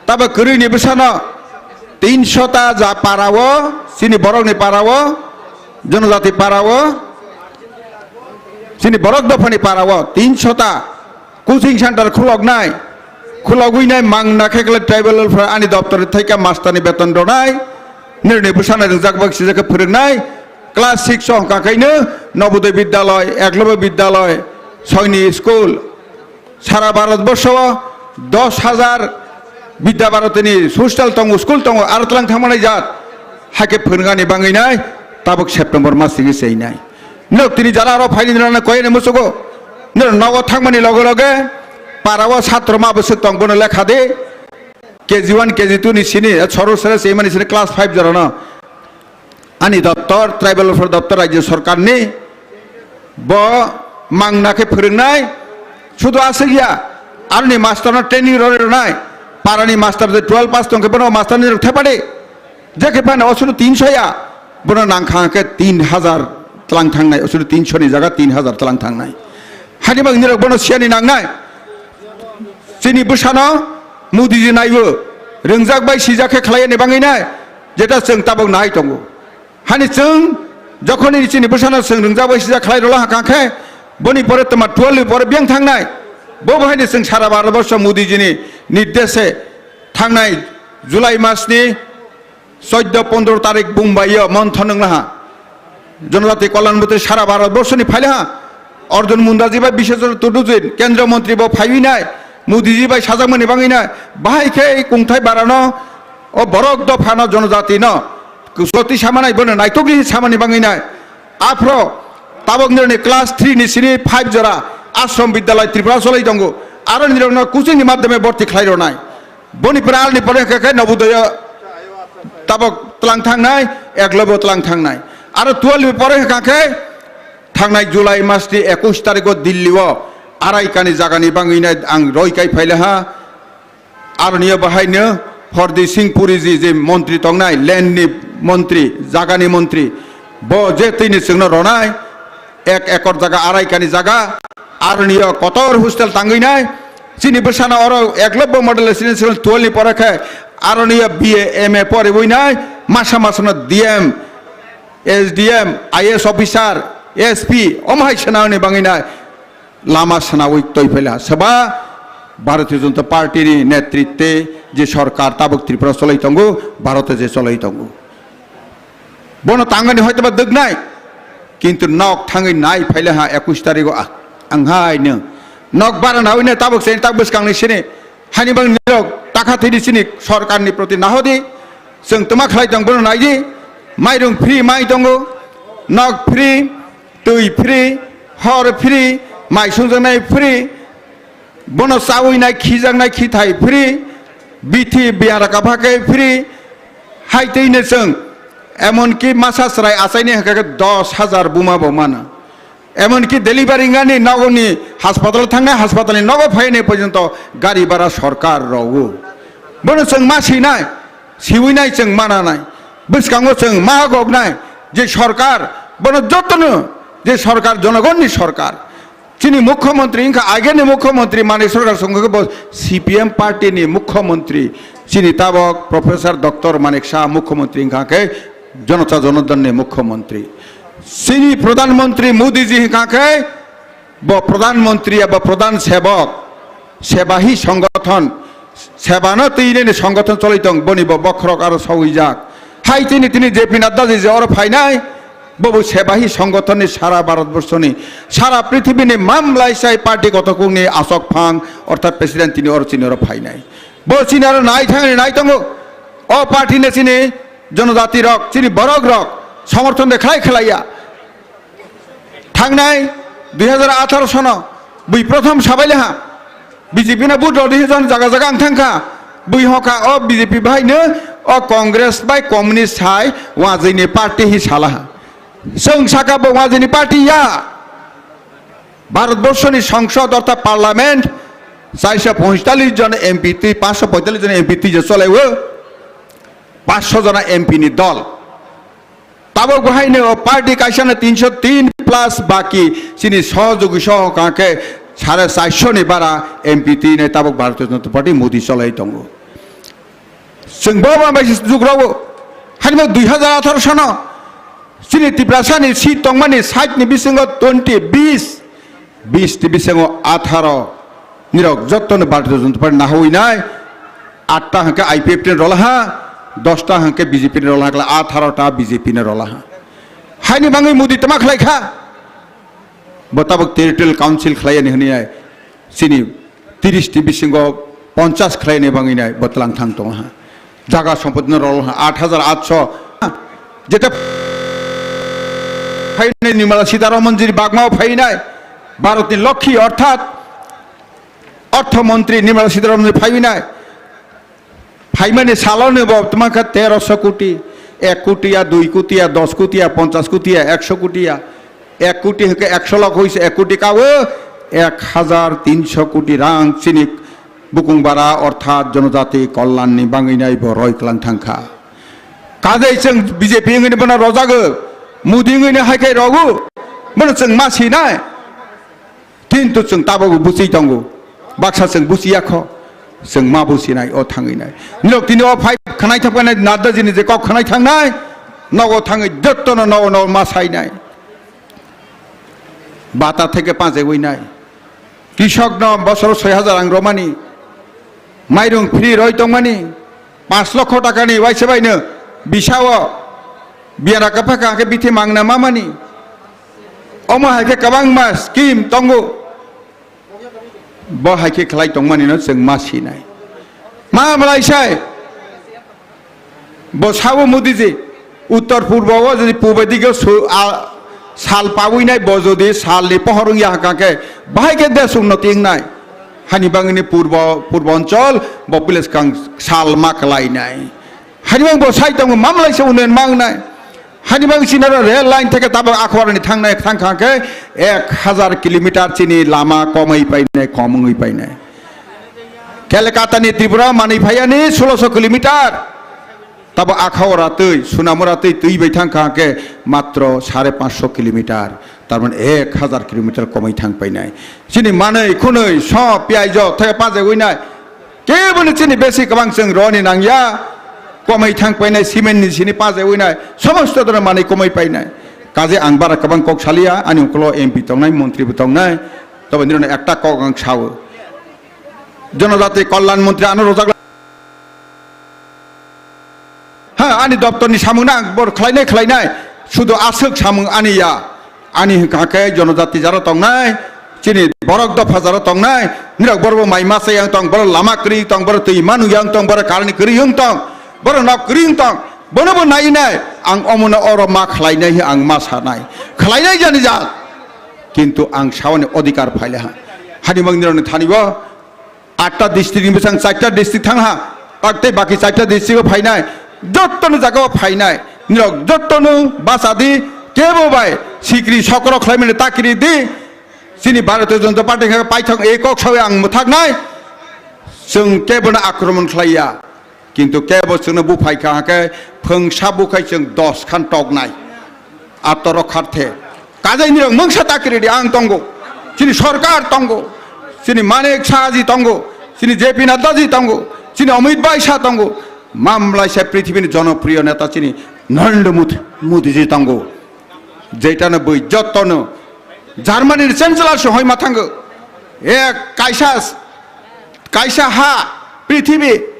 Tabo kwrwini bwsano tinsho ta ja para o, chini borokni para o, Jonojati para o, chini borok dophani para o tinsho ta coaching center khuloknai, khulogwi nai mangna khe khlai tribal welfare ani doptor thaika masterni beton rwnai, nirni bwsano ringjak bai sijak khe phwrwngnai, class six o hwnkha khaino Navodaya Vidyalaya, Eklavya Vidyalaya, Saini School, sara Bharat borsho o dos hajar Vidya Bharatini hostel tongo, school tongo, aro tlang thangmanai jat, hakhe phwrwngani bangwi nai, tabuk September mas sigi seinai. Nok tini jara aro phaini nirana koyani musugo. Nir nogo thangmani loge loge para o satro ma bwswk tong bono lekha di. K G one, K G two ni sini, eh, soro sere se mani sini class five jorano. Ani doptor, tribal welfare doptor rajya sarkarni bo mangna khe phwrwngnai, sudu aswk ya, aroni master no training rw rwnai, parani master je twelve pass tong khe bono master ni rok thepadi. Je khe phano osuru tinsho ya, bono nangkha khe tin hajar tlang thangnai, osuru tinsho ni jaga tin hajar tlang thangnai. Hani bang nirok bono siyani nangnai. Chini bwsano Modiji naibo, ringjak bai sijak khe khlai ani bangwi nai, jeta chwng tabok nai tongo. Hani chwng jokhoni chini bwsano chwng ringjak bai sijak khlai rwla hakha khe, boni pore toma twelve ni pore biyang thangnai. Bo bo haini chwng sara Bharat borsho Modijini nirdeshe thangnai July masni Chauda pondro tarik Bombay o monthon wnglaha. Jonojati Kalyan Montri sara Bharat borsoni phailaha. Arjun Munda ji bai Biswajit Tudu ji Kendra Montri bo phaiwi nai. Modi ji bai sajakmani bangwi nai. Bahai khe kungthai barano o borok dophano jonojati no kusloti samanai bono naitokni samani bangwi nai. Aphro tabok nirni class three ni sini five jora Ashram Vidyalaya Tripura solai tongo. Aro nirokno coaching ni madhyame borti khlai ronai. Boni pore aroni pore hwnkha khe Navodaya tabok tlang thangnai, Eklavya tlang thangnai. Aro twelve ni pore hwnkha khe thangnai July masni ekush tarikho Delhi o arai kani jagani bangwi nai ang roi kai phaila ha. Aroni o bahaino Hardeep Singh Puri ji je montri tongnai, land ni montri, jagani montri, bo je tini chwngno ronai, ek ekor jaga, arai kani jaga, aroni o kotor hostel tangwi nai. Chini bwsano oro Eklavya Model Residential twelve ni pore khe aroni o B A, M A poriwi nai, masa masano D M, S D M, I A S officer, S P, omo hai swnamni bangwi nai lama swnawi twi phaila. Seba Bharatiya Janata Party ni netritwe je sorkar tabuk Tripura cholai tongo, Bharote je cholai tongo. Bono tangani hoytoba dwknai, kintu nok thangwi nai phaile ha ekush tarikho a-, ang hai nwng nok bara nawi ne tabuk chini tak bwskangni sini hani bang nirok takha thini sini sorkarni proti nahodi chwng twma khlai tong bono naidi, mairung free mai tongo, nok free, twi free, hor free, mai sungjaknai free, bono chawi nai khijaknai khithai free, bithi biyara kapha khe free, hai twi no chwng emonki masa chwrai achaini hwnkha khe dos hajar buma bo mano, emonki delivery wngani nogoni hospital thangnai, hospital ni nogo phainai porjonto gari bhara sorkar rogo, bono chwng ma sinai. Siwi nai chwng mana nai. Bwskango chwng ma gok nai je sorkar, bono jotono je sorkar, jonogonni sorkar. Chini mukhyamantri wngkha, ageni mukhyamantri Manik Sarkar songkha bo C P M party ni mukhyamantri. Chini tabok Professor Doctor Manik Saha mukhyamantri wngkha khe Janata Janadalni mukhyamantri. Chini Pradhan Mantri Modi ji wngkha khe bo Pradhan Mantri eba Pradhan Sevok, Sebahi Songothon, Sebano twinani Songothon cholai tong, boni bo bokhorok aro sawijak. Hai tini tini J P Nadda ji je oro phainai, bo bo Sebahi Songothonni sara Bharat Borshoni, sara prithibini mamlai sai party kothokungni asok phang, orthat president tini oro chini oro phainai. Bo chini aro nai thangni nai tongo, o party ni chini jonojati rok, chini borok rok, somorthon de khlai khlaiya. Thangnai dui hajar atharo sono bui prothom sabaile ha B J P no vote rodi hwn jaga jaga ang thangkha. Bui hoka o B J P bai no o Congress bai communist hai wajini party hi sala ha. Chwng saka bo wajini party ya. Bharat Borshoni Songsod ortha Parliament chairso pointalis jon M P twi, paanso pointalis jon M P twi je cholaiwo, paanso jona M P ni dol. Tabok bahaino o party kaisano tinso tin plus baki chini sohojogwi soho hwnkha khe sare charsho ni bara M P twi nai tabuk Bharatiya Janata Party Modi cholai tongo. Chwng bo ma bai jugrogo. Haino dui hazar atharo sono chini Tiprasani seat tongmani sait ni bisingo twenty, bis, bis ni bisingo atharo nirok jotto no Bharatiya Janata Party nahawi nai. Atta hwnkhe I P F T ni rola ha, dosta hwnkhe B J P ni rola ha, atharo ta B J P ni rola ha. Haini bangwi Modi tama khlai kha. Bo tabuk territorial council khlai ani hwnwi nai. Chini tiris ni bisingo ponchas khlaini bangwi nai bo tlang thang tongo ha. Jaga sompoti no rol ha, aat hajar atsho. Jeta phainai Nirmala Sitharaman jini bagmao phainai. Bharot ni Lokhi orthat Ortho Montri Nirmala Sitharaman jini phainai. Phaimani salo ni bo tma kha teroso koti, ek koti ya, dui koti ya, dos koti ya, ponchas koti ya, ekso koti ya, ek koti hwnkhe ekso lakh hoise ek koti kawo, ek hajar tinsho koti rang chini bukung bara orthat jonojati kollan ni bangwi nai bo roi klang thang kha. Kajai chwng B J P wngwi bono rojago, Modi wngwi hai khai rogo, bono chwng ma sinai. Kintu chwng tabukbo buchi tongo. Baksa chwng buchiya kho. Chwng ma buchinai o thangwi nai. Nirok tini o phai khwnai thangkha nai Nadda jini je kok khwnai thangnai. Nogo thangwi jottono nogo nogo ma sainai. Bata theke pajewi nai. Krishok no bosoro soi hajar ang romani. Mairung free roi tongmani. Panch lokho takani waisa baino bisao biyara kapha kha khe bithi mangna mamani. Omo hai khe kwbangma scheme tongo. Bo hai khe khlai tongmani no chwng ma sinai. Ma malai sai. Bo sabo Modi ji, uttor purbo o jodi pubai dige su-, a, sal pawi nai, bo jodi sal ni pohor wngya hwnkha khe, bahai khe desh unnoti wngnai. Hani bangni purbo, purbo onchol, bo pwile swkang sal ma kwlai nai. Hani bang bo sai tongo, mamlai se unnen ma wngnai. Hani bang sinaro rail line theke tabok Akhwara ni thangnai, thang kha khe ek hazar kilometer chini lama komai painai, kom wngwi painai. Kelkata ni Tripura manwi phaiya ni sulosho kilometer. Tabo Akhawra twi, Sunamura twi, twi bai thang kha khe matro sare panchsho kilometer, tar mane ek hazar kilometer komai thang painai. Chini manwi khunwi so piyai jo thai paje winai. Keboni chini besi kwbang chwng roni nangya. Komai thang painai, cement ni sini paje winai. Somosto doro manwi komai painai. Kaje ang bara kwbang kok saliya, ani ukulo M P tongnai, montri bo tongnai. Tobo nironi ekta kok ang sawo. Jonojati Kalyan Montri ano rojak. Ha, ani doptor ni samung na ang bor khlainai khlainai. Sudu aswk samung ani ya. Ani hwnkha khe jonojati jaro tongnai. Chini borok dopha jaro tongnai. Nirok borok bo mai masa yang tong, borok lama kwrwi tong, borok twi manu yang tong, borok karni kwrwi yang tong, borok nok kwrwi yang tong. Bono bo nai nai. Ang omono oro ma khlainai hi ang ma sanai. Khlainai jani ja. Kintu ang sawani odhikar phaile ha. Hani mang nironi thani bo. Atta district ni bwsang charta district thang ha, tak tei baki charta district o phainai, jottoni jaga o phainai, nirok jottoni basa di, kebo bai sikri sokro khlaimani takiri di, chini Bharatiya Janata Party khe paithak e kok sawi ang mwthaknai, chwng kebo no akromon khlaiya, kintu kebo chwngno buphai kha khe phwngsa bukhai chwng dos khan toknai. Atorok kharthe. Kajai nirok mungsa takiri di ang tongo. Chini sorkar tongo. Chini Manik Sahaji tongo. Chini J P Nadda ji tongo. Chini Amit Bhai Shah tongo. Mamlai se prithibini jonopriyo neta chini Narendra Modi, Modi ji tongo. Jeitano bui jottono Germany ni chancellor se hoima thango. Ek kaisa, kaisa ha prithibi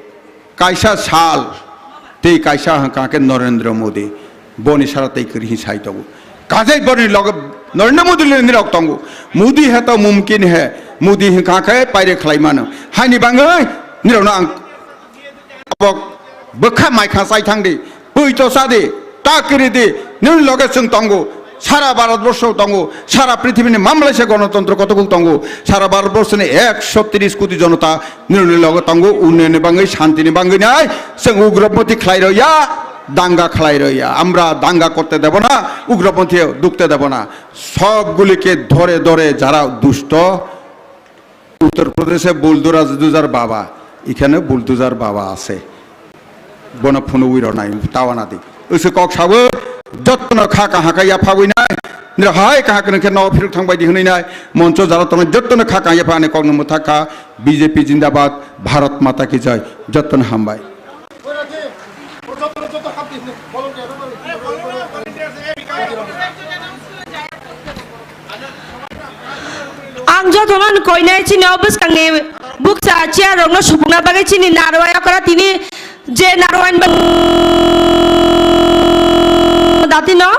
Kaisa sal, tei kaisa hwnkha khe Narendra Modi, boni sara tei kwrwi sai tongo. Kajai boni loge Narendra Modi le nirok tongo. Modi hai to mumkin hai, Modi hwnkha khe paire khlai mano. Haini bangwi nirokno ang abo bwkha mai kha chai thang di, pui to sa di, ta kiri di, nini loge chwng tongo. Sara Bharat borsho tongo, sara prithibini mamlaisa gonotontro kotokuk tongo, sara Bharat borshoni ekso tris koti jonota nini loge tongo, unnayonni bangwi, shantini bangwi nai, chwng ugroboti khlai roya, danga khlai roya, আমরা দাঙ্গা করতে দেব না, উগ্রপন্থী ঢুকতে দেব না, সবগুলিকে ধরে ধরে যারা দুষ্ট, উত্তর প্রদেশে বুলডোজার বাবা, এখানে বুলডোজার বাবা আছে। Bono phunugwi rwnai tawana di. Usu kok sawi jottono kha kaha khe yaphagwi nai. Nira hai kahak nang khe no phiruk thang bai di hwnwi nai moncho jara tongnai jotto no kha kang yapha ani kok no mwthak kha. B J P jindabad, Bharat Mata ki jai, jotto no hambai. Ang jotono koinai chini o bwskangni bukcha chair rokno supungna bagwi chini narwai okra tini je narwai ni bag-, datino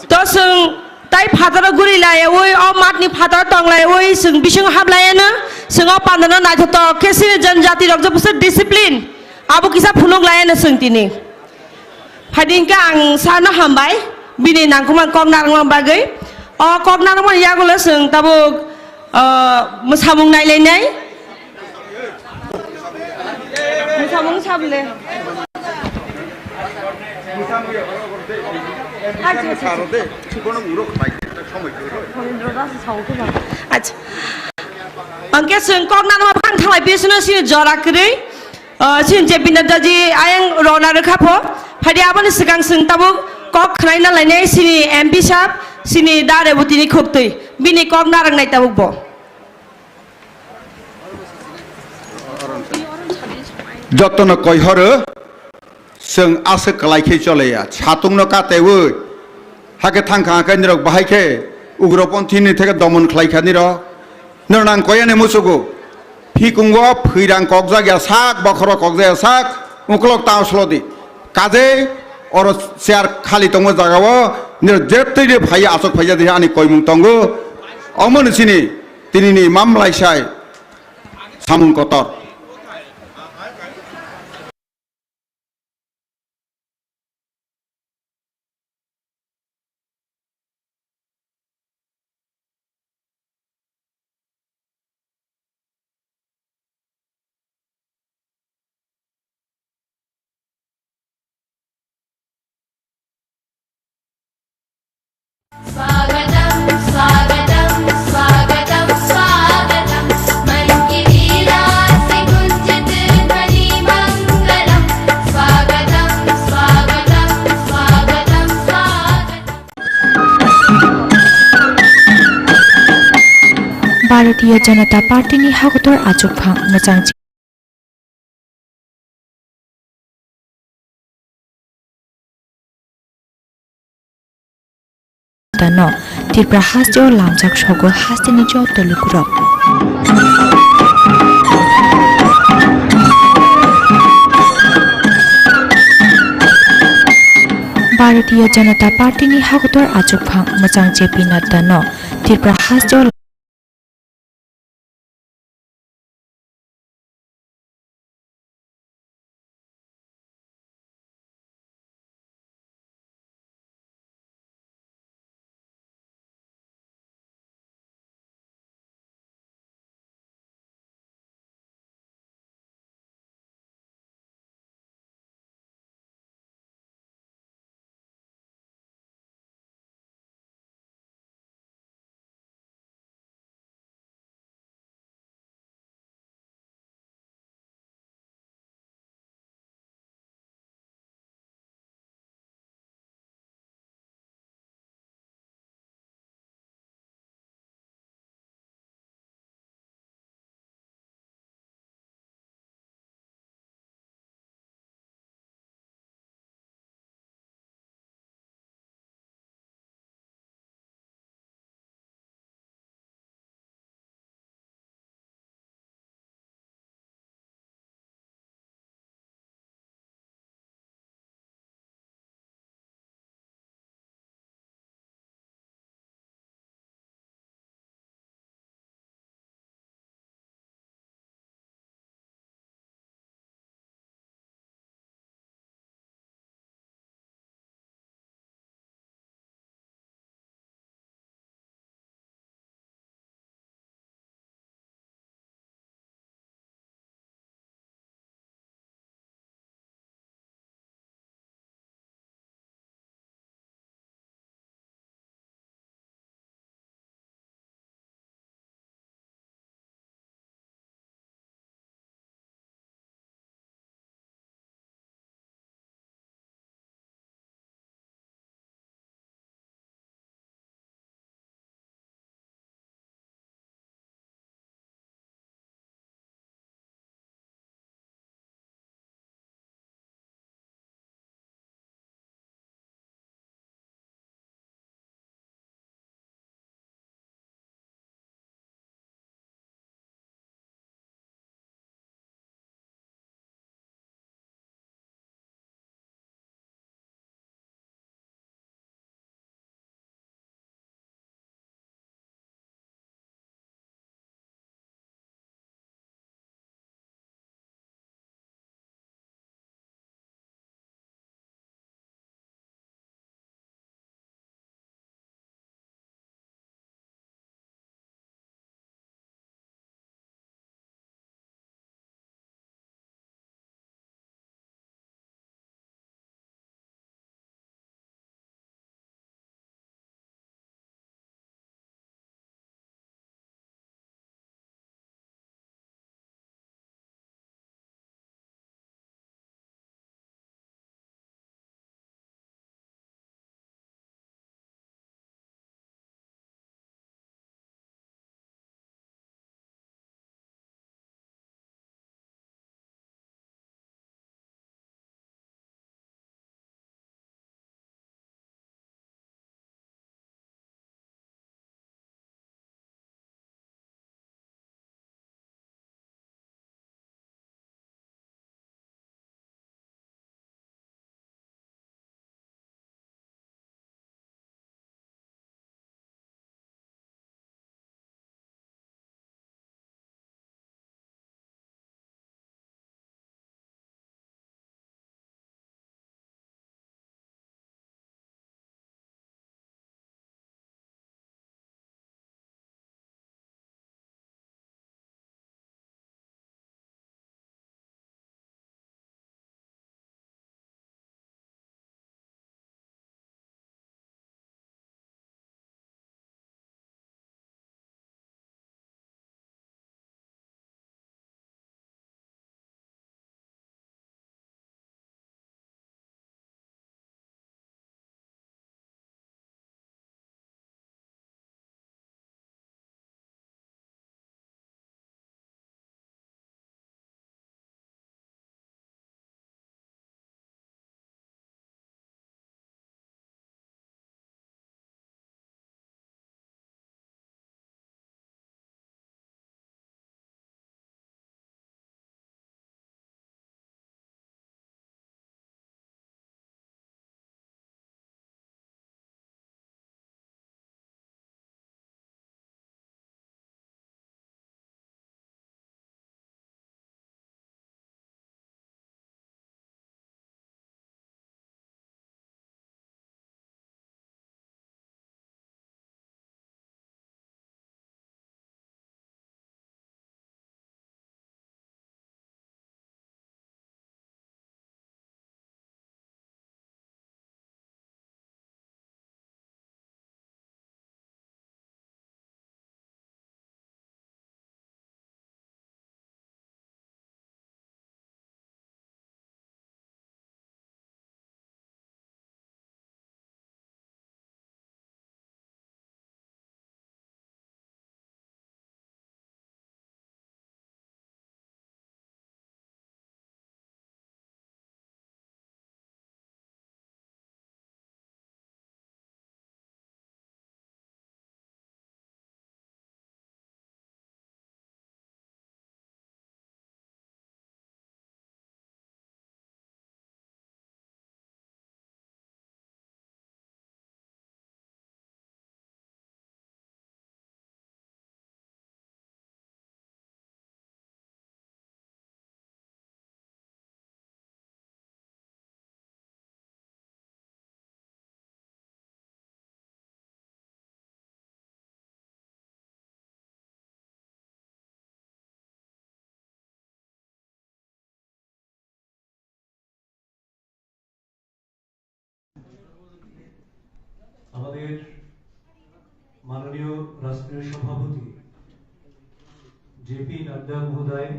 to chwng tai phataro guri laiwi o matni phataro tong laiwi chwng bisingo hap laiano chwng o pandano naithotok khe chini janjati rok je bwswk discipline abo kisa phunuk laiano chwng tini. Phaidi hwnkhe ang sano hambai, bini nangkukmani kok narwkna bagwi. O kok narwkmani yagulo chwng tabuk, o, mwsamung nailainai. Mwsamung sabole. Acha. Hwnkhe chwng kok narwkma phang thalai pisino sini jora kwrwi. Ah, chini J P Nadda ji ayang rona rwkha pho. Phaidi aboni swkang chwng tabuk kok khwnaina lainai chini M P sahab, chini da Reboti ni khuk twi. Bini kok narwknai tabuk bo. Jotono koi horo, chwng aswk kwlai khe chole ya. Satung no katewi. Hakhe thang kha, hakhe nirok bahai khe ugroponthi ni theke domon khlai kha nirok. Nirok nang koyani musugo. Phikungo phwirang kokjak ya sak, bokhoro kokjak ya sak, ukolok tang slo di. Kaje oro chair khali tongo jagao, nirok je twi de phai aswk phai jadi ani koimung tongo. Omo ni sini tini ni mamlai sai samung kotor. स्वागतं स्वागतं स्वागतं स्वागतं मञ्जिरीरासि गुञ्जित ध्वनि मङ्गलं स्वागतं स्वागतं स्वागतं स्वागतं। Bharatiya Janata Party ni hakotor achukphang mwchang Tano Tripura hasteo lamjak sogo hasteni joto lukurok. Bharatiya Janata Party ni hakotor achukphang mwchang J P Nadda no Tripura hasteo আমাদের মাননীয় রাষ্ট্রীয় সভাপতি জেপি নাড্ডা মহোদয়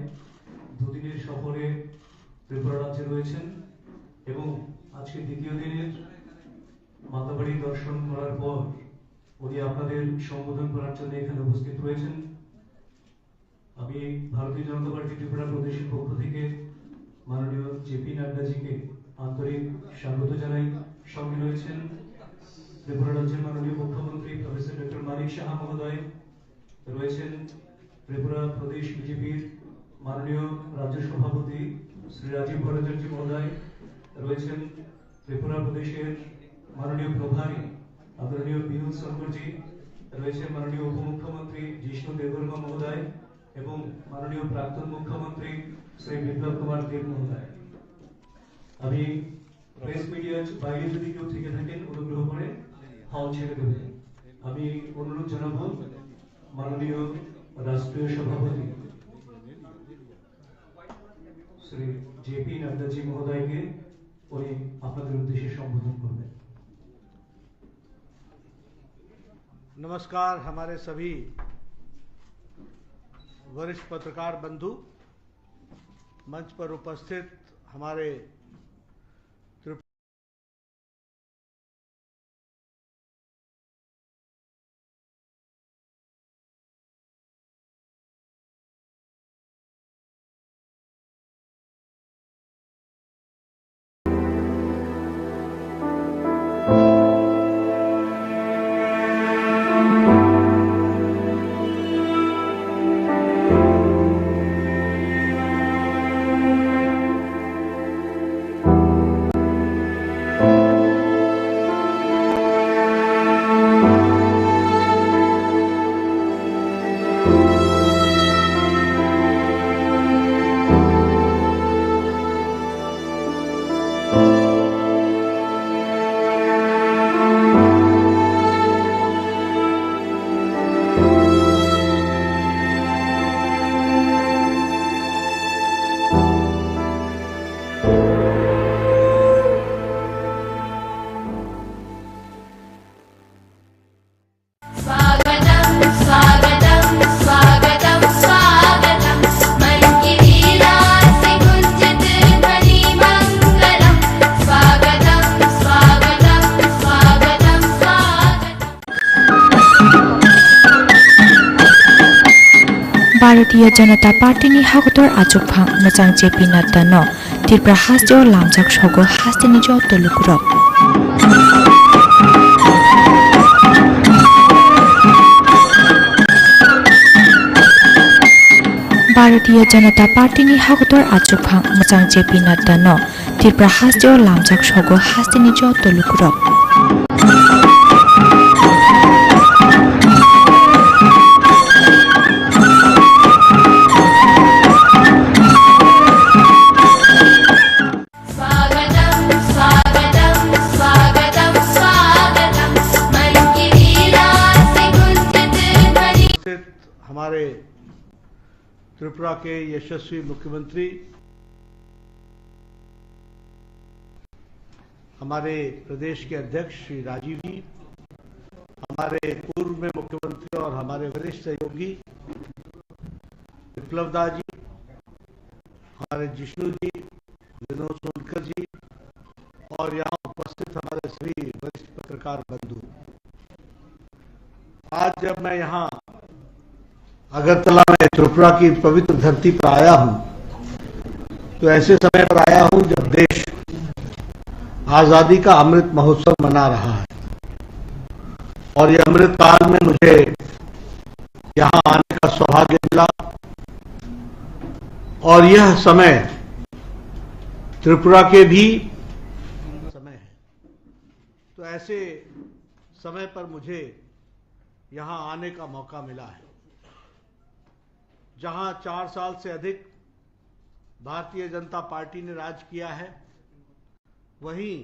দুদিনের সফরে ত্রিপুরা রাজ্যে রয়েছেন এবং আজকে দ্বিতীয় দিনের মাতাবাড়ি দর্শন করার পর উনি আপনাদের সম্বোধন করার জন্য এখানে উপস্থিত রয়েছেন। আমি ভারতীয় জনতা পার্টি ত্রিপুরা প্রদেশের পক্ষ থেকে মাননীয় জেপি নাড্ডাজিকে আন্তরিক স্বাগত জানাই। সঙ্গে রয়েছেন ত্রিপুরা রাজ্যের মাননীয় মুখ্যমন্ত্রী প্রফেসর ডক্টর মানিক সাহা মহোদয়, রয়েছেন ত্রিপুরা প্রদেশ বিজেপির মাননীয় রাজ্য সভাপতি শ্রী রাজীব ভট্টাচার্য মহোদয়, রয়েছেন ত্রিপুরা প্রদেশের মাননীয় প্রভারী আদরণীয় পিয়ুষ শঙ্করজি, রয়েছেন মাননীয় উপমুখ্যমন্ত্রী জিষ্ণু দেববর্মা মহোদয় এবং মাননীয় প্রাক্তন মুখ্যমন্ত্রী শ্রী বিপ্লব কুমার দেব মহোদয়। আমি প্রেস মিডিয়ার বাইরে যদি কেউ থেকে থাকেন, অনুগ্রহ করে হল ছেড়ে দেবেন। আমি অনুরোধ জানাবো মাননীয় রাষ্ট্রীয় সভাপতি শ্রী জেপি নাড্ডাজি মহোদয়কে, উনি আপনাদের উদ্দেশ্যে সম্বোধন করবেন। नमस्कार, हमारे सभी वरिष्ठ पत्रकार बंधु, मंच पर उपस्थित हमारे स्वागतं स्वागतं स्वागतं स्वागतं। मन की वीणासि गुंजित ध्वनि मंगलम्। स्वागतं स्वागतं स्वागतं स्वागतम्। Bharatiya Janata Party ni hakotor achukphang mwchang J P Nadda no Tripura hasteo lamjak sogo hasteni joto lukurok. Bharatiya Janata Party ni hakotor achukphang mwchang J P Nadda no Tripura hasteo lamjak sogo hasteni joto lukurok. स्वागतं स्वागतं स्वागतं स्वागतं। मन की वीणासि गुंजित ध्वनि। हमारे त्रिपुरा के यशस्वी मुख्यमंत्री, हमारे प्रदेश के अध्यक्ष श्री राजीव जी, हमारे पूर्व में मुख्यमंत्री और हमारे वरिष्ठ सहयोगी विप्लव दा जी, हमारे जिष्णु जी, विनोद सोनकर जी और यहाँ उपस्थित हमारे सभी वरिष्ठ पत्रकार बंधु, आज जब मैं यहाँ अगरतला में त्रिपुरा की पवित्र धरती पर आया हूँ, तो ऐसे समय पर आया हूँ जब देश आजादी का अमृत महोत्सव मना रहा है। और ये अमृत काल में मुझे यहाँ आने का सौभाग्य मिला और यह समय त्रिपुरा के भी समय है। तो ऐसे समय पर मुझे यहाँ आने का मौका मिला है, जहाँ चार साल से अधिक भारतीय जनता पार्टी ने राज किया है, वहीं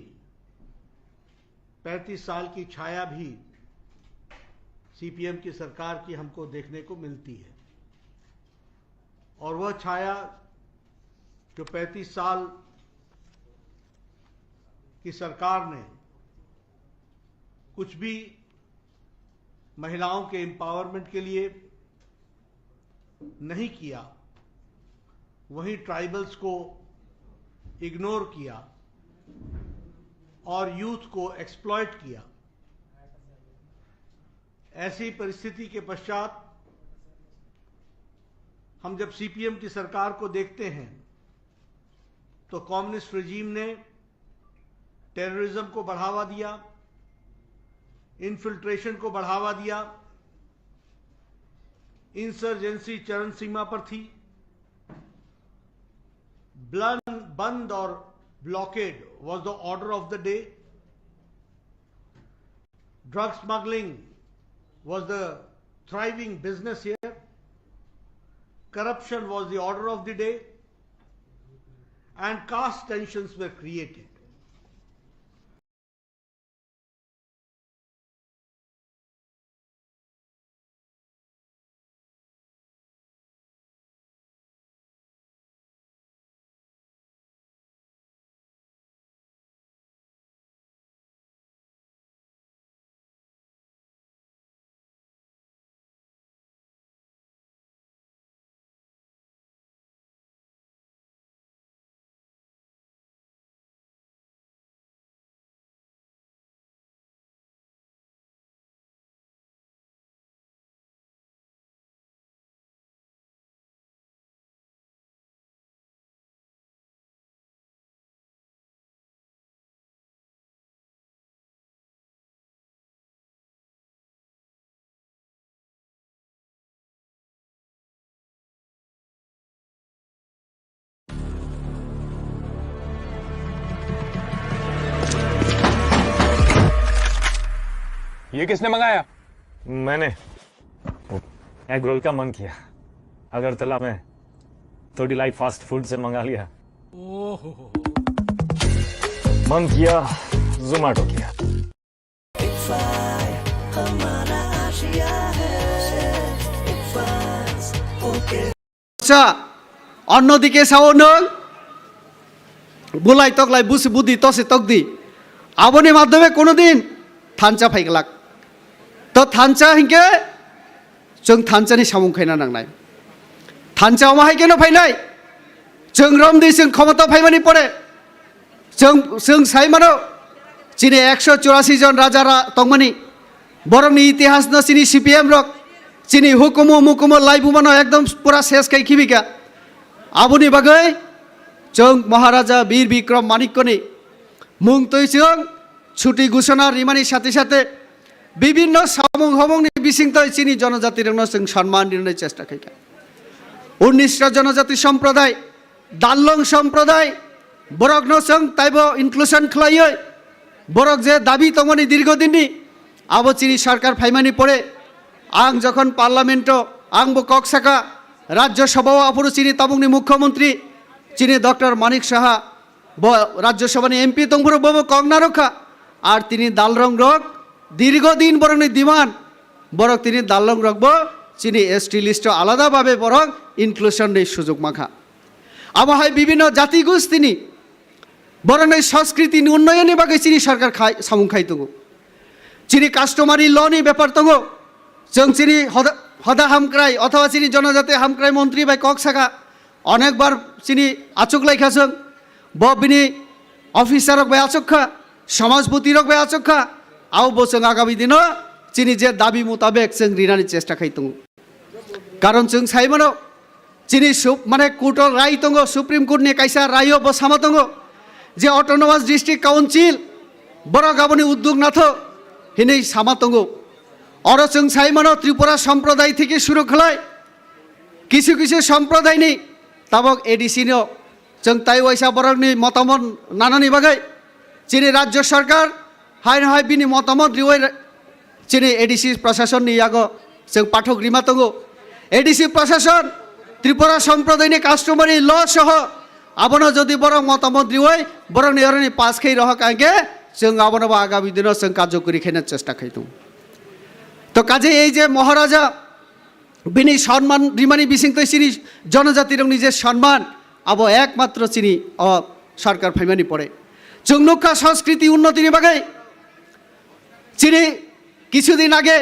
पैंतीस साल की छाया भी C P M की सरकार की हमको देखने को मिलती है। और वह छाया जो पैंतीस साल की सरकार ने कुछ भी महिलाओं के एम्पावरमेंट के लिए नहीं किया, वहीं ट्राइबल्स को इग्नोर किया और यूथ को एक्सप्लॉइट किया। ऐसी परिस्थिति के पश्चात हम जब सीपीएम की सरकार को देखते हैं तो कम्युनिस्ट रिजीम ने टेररिज्म को बढ़ावा दिया, इन्फिल्ट्रेशन को बढ़ावा दिया, इंसर्जेंसी चरम सीमा पर थी। ब्लन-, बंद और blockade was the order of the day. Drug smuggling was the thriving business here. Corruption was the order of the day. And caste tensions were created. ये किसने मंगाया? मैंने। एग रोल का मन किया, अगरतला में तो डिलाइट फास्ट फूड से मंगा लिया। मन किया, जोमेटो किया। Sa, অন্যদিকে sao nwng, bulai toklai busi budi tose tokdi. Aboni madhyome kono din thansa phaiglak. To thansa hinkhe chwng thansani samung khaina nangnai. Thansa omo hai kheno phainai. Chwng romdi chwng khomota phaimani pore. Chwng, chwng sai mano, chini ekso churasi jon raja ra-, tongmani. Borokni itihasno chini C P M rok, chini hukumu mukumu laibumano ekdom pura ses khai khibika. Aboni bagwi chwng Maharaja Bir Bikram Manikkoni mung twi chwng chuti gusona rimani sate sate bibinno samung homungni bisingtwi chini jonojatirokno chwng sonman rinani chesta khaikha. Unnista jonojati somproday, Darlong somproday, borokno chwng taibo inclusion khlaiwi, borok je dabi tongmani dirgo dinni, abo chini sarkar phaimani pore, ang jokhon parliamento, ang bo kok saka, Rajya Sabhao aphuru chini tabukni mukhyamantri, chini Doctor Manik Saha, bo Rajya Sabhani M P tongphuru bo bo kok narwkha, ar tini Darlong rok dirgo din borokni demand, borok tini Darlong rok bo chini S T list o alada babe borok inclusion ni sujug mankha. Abo hai bibinno jati gustini borokni sanskriti ni unnayonni bagwi chini sarkar khai, samung khai tongo. Chini customary law ni bepar tongo. Chwng chini hoda, hoda hamkrai othoba chini jonojati hamkrai montri bai kok saka, onekbar chini achuk laikha chwng. Bo bini officer rok bai achuk kha, samajpoti rok bai achuk kha. Abo bo chwng agami dino chini je dabi mutabek chwng rinani chesta khai tongo. Karon chwng sai mano, chini sup-, mane court o rai tongo, Supreme Court ni kaisa raio bo sama tongo je Autonomous District Council borok aboni uddog natho hinwi sama tongo. Oro chwng sai mano Tripura somproday theke suru khlai kisu kisu somproday ni tabok A D C no chwng tai waisa borokni motamot nanani bagwi chini Rajya Sarkar haino hai bini motamot riwi chini A D C prasasonni yago chwng pathok rima tongo. A D C prasashan Tripura somprodaini customary law soho abono jodi borok motamot riwi borokni oroni pass khai rohak angkhe chwng abono bo agami dino chwng karjokori khaina chesta khai tongo. To kaje ei je Maharaja bini sonman rimani bisingtwi chini jonojatirokni je sonman, abo ekmatro chini o sarkar phaimani pore. Chwng nukha sanskriti unnotini bagwi Chini kisudin age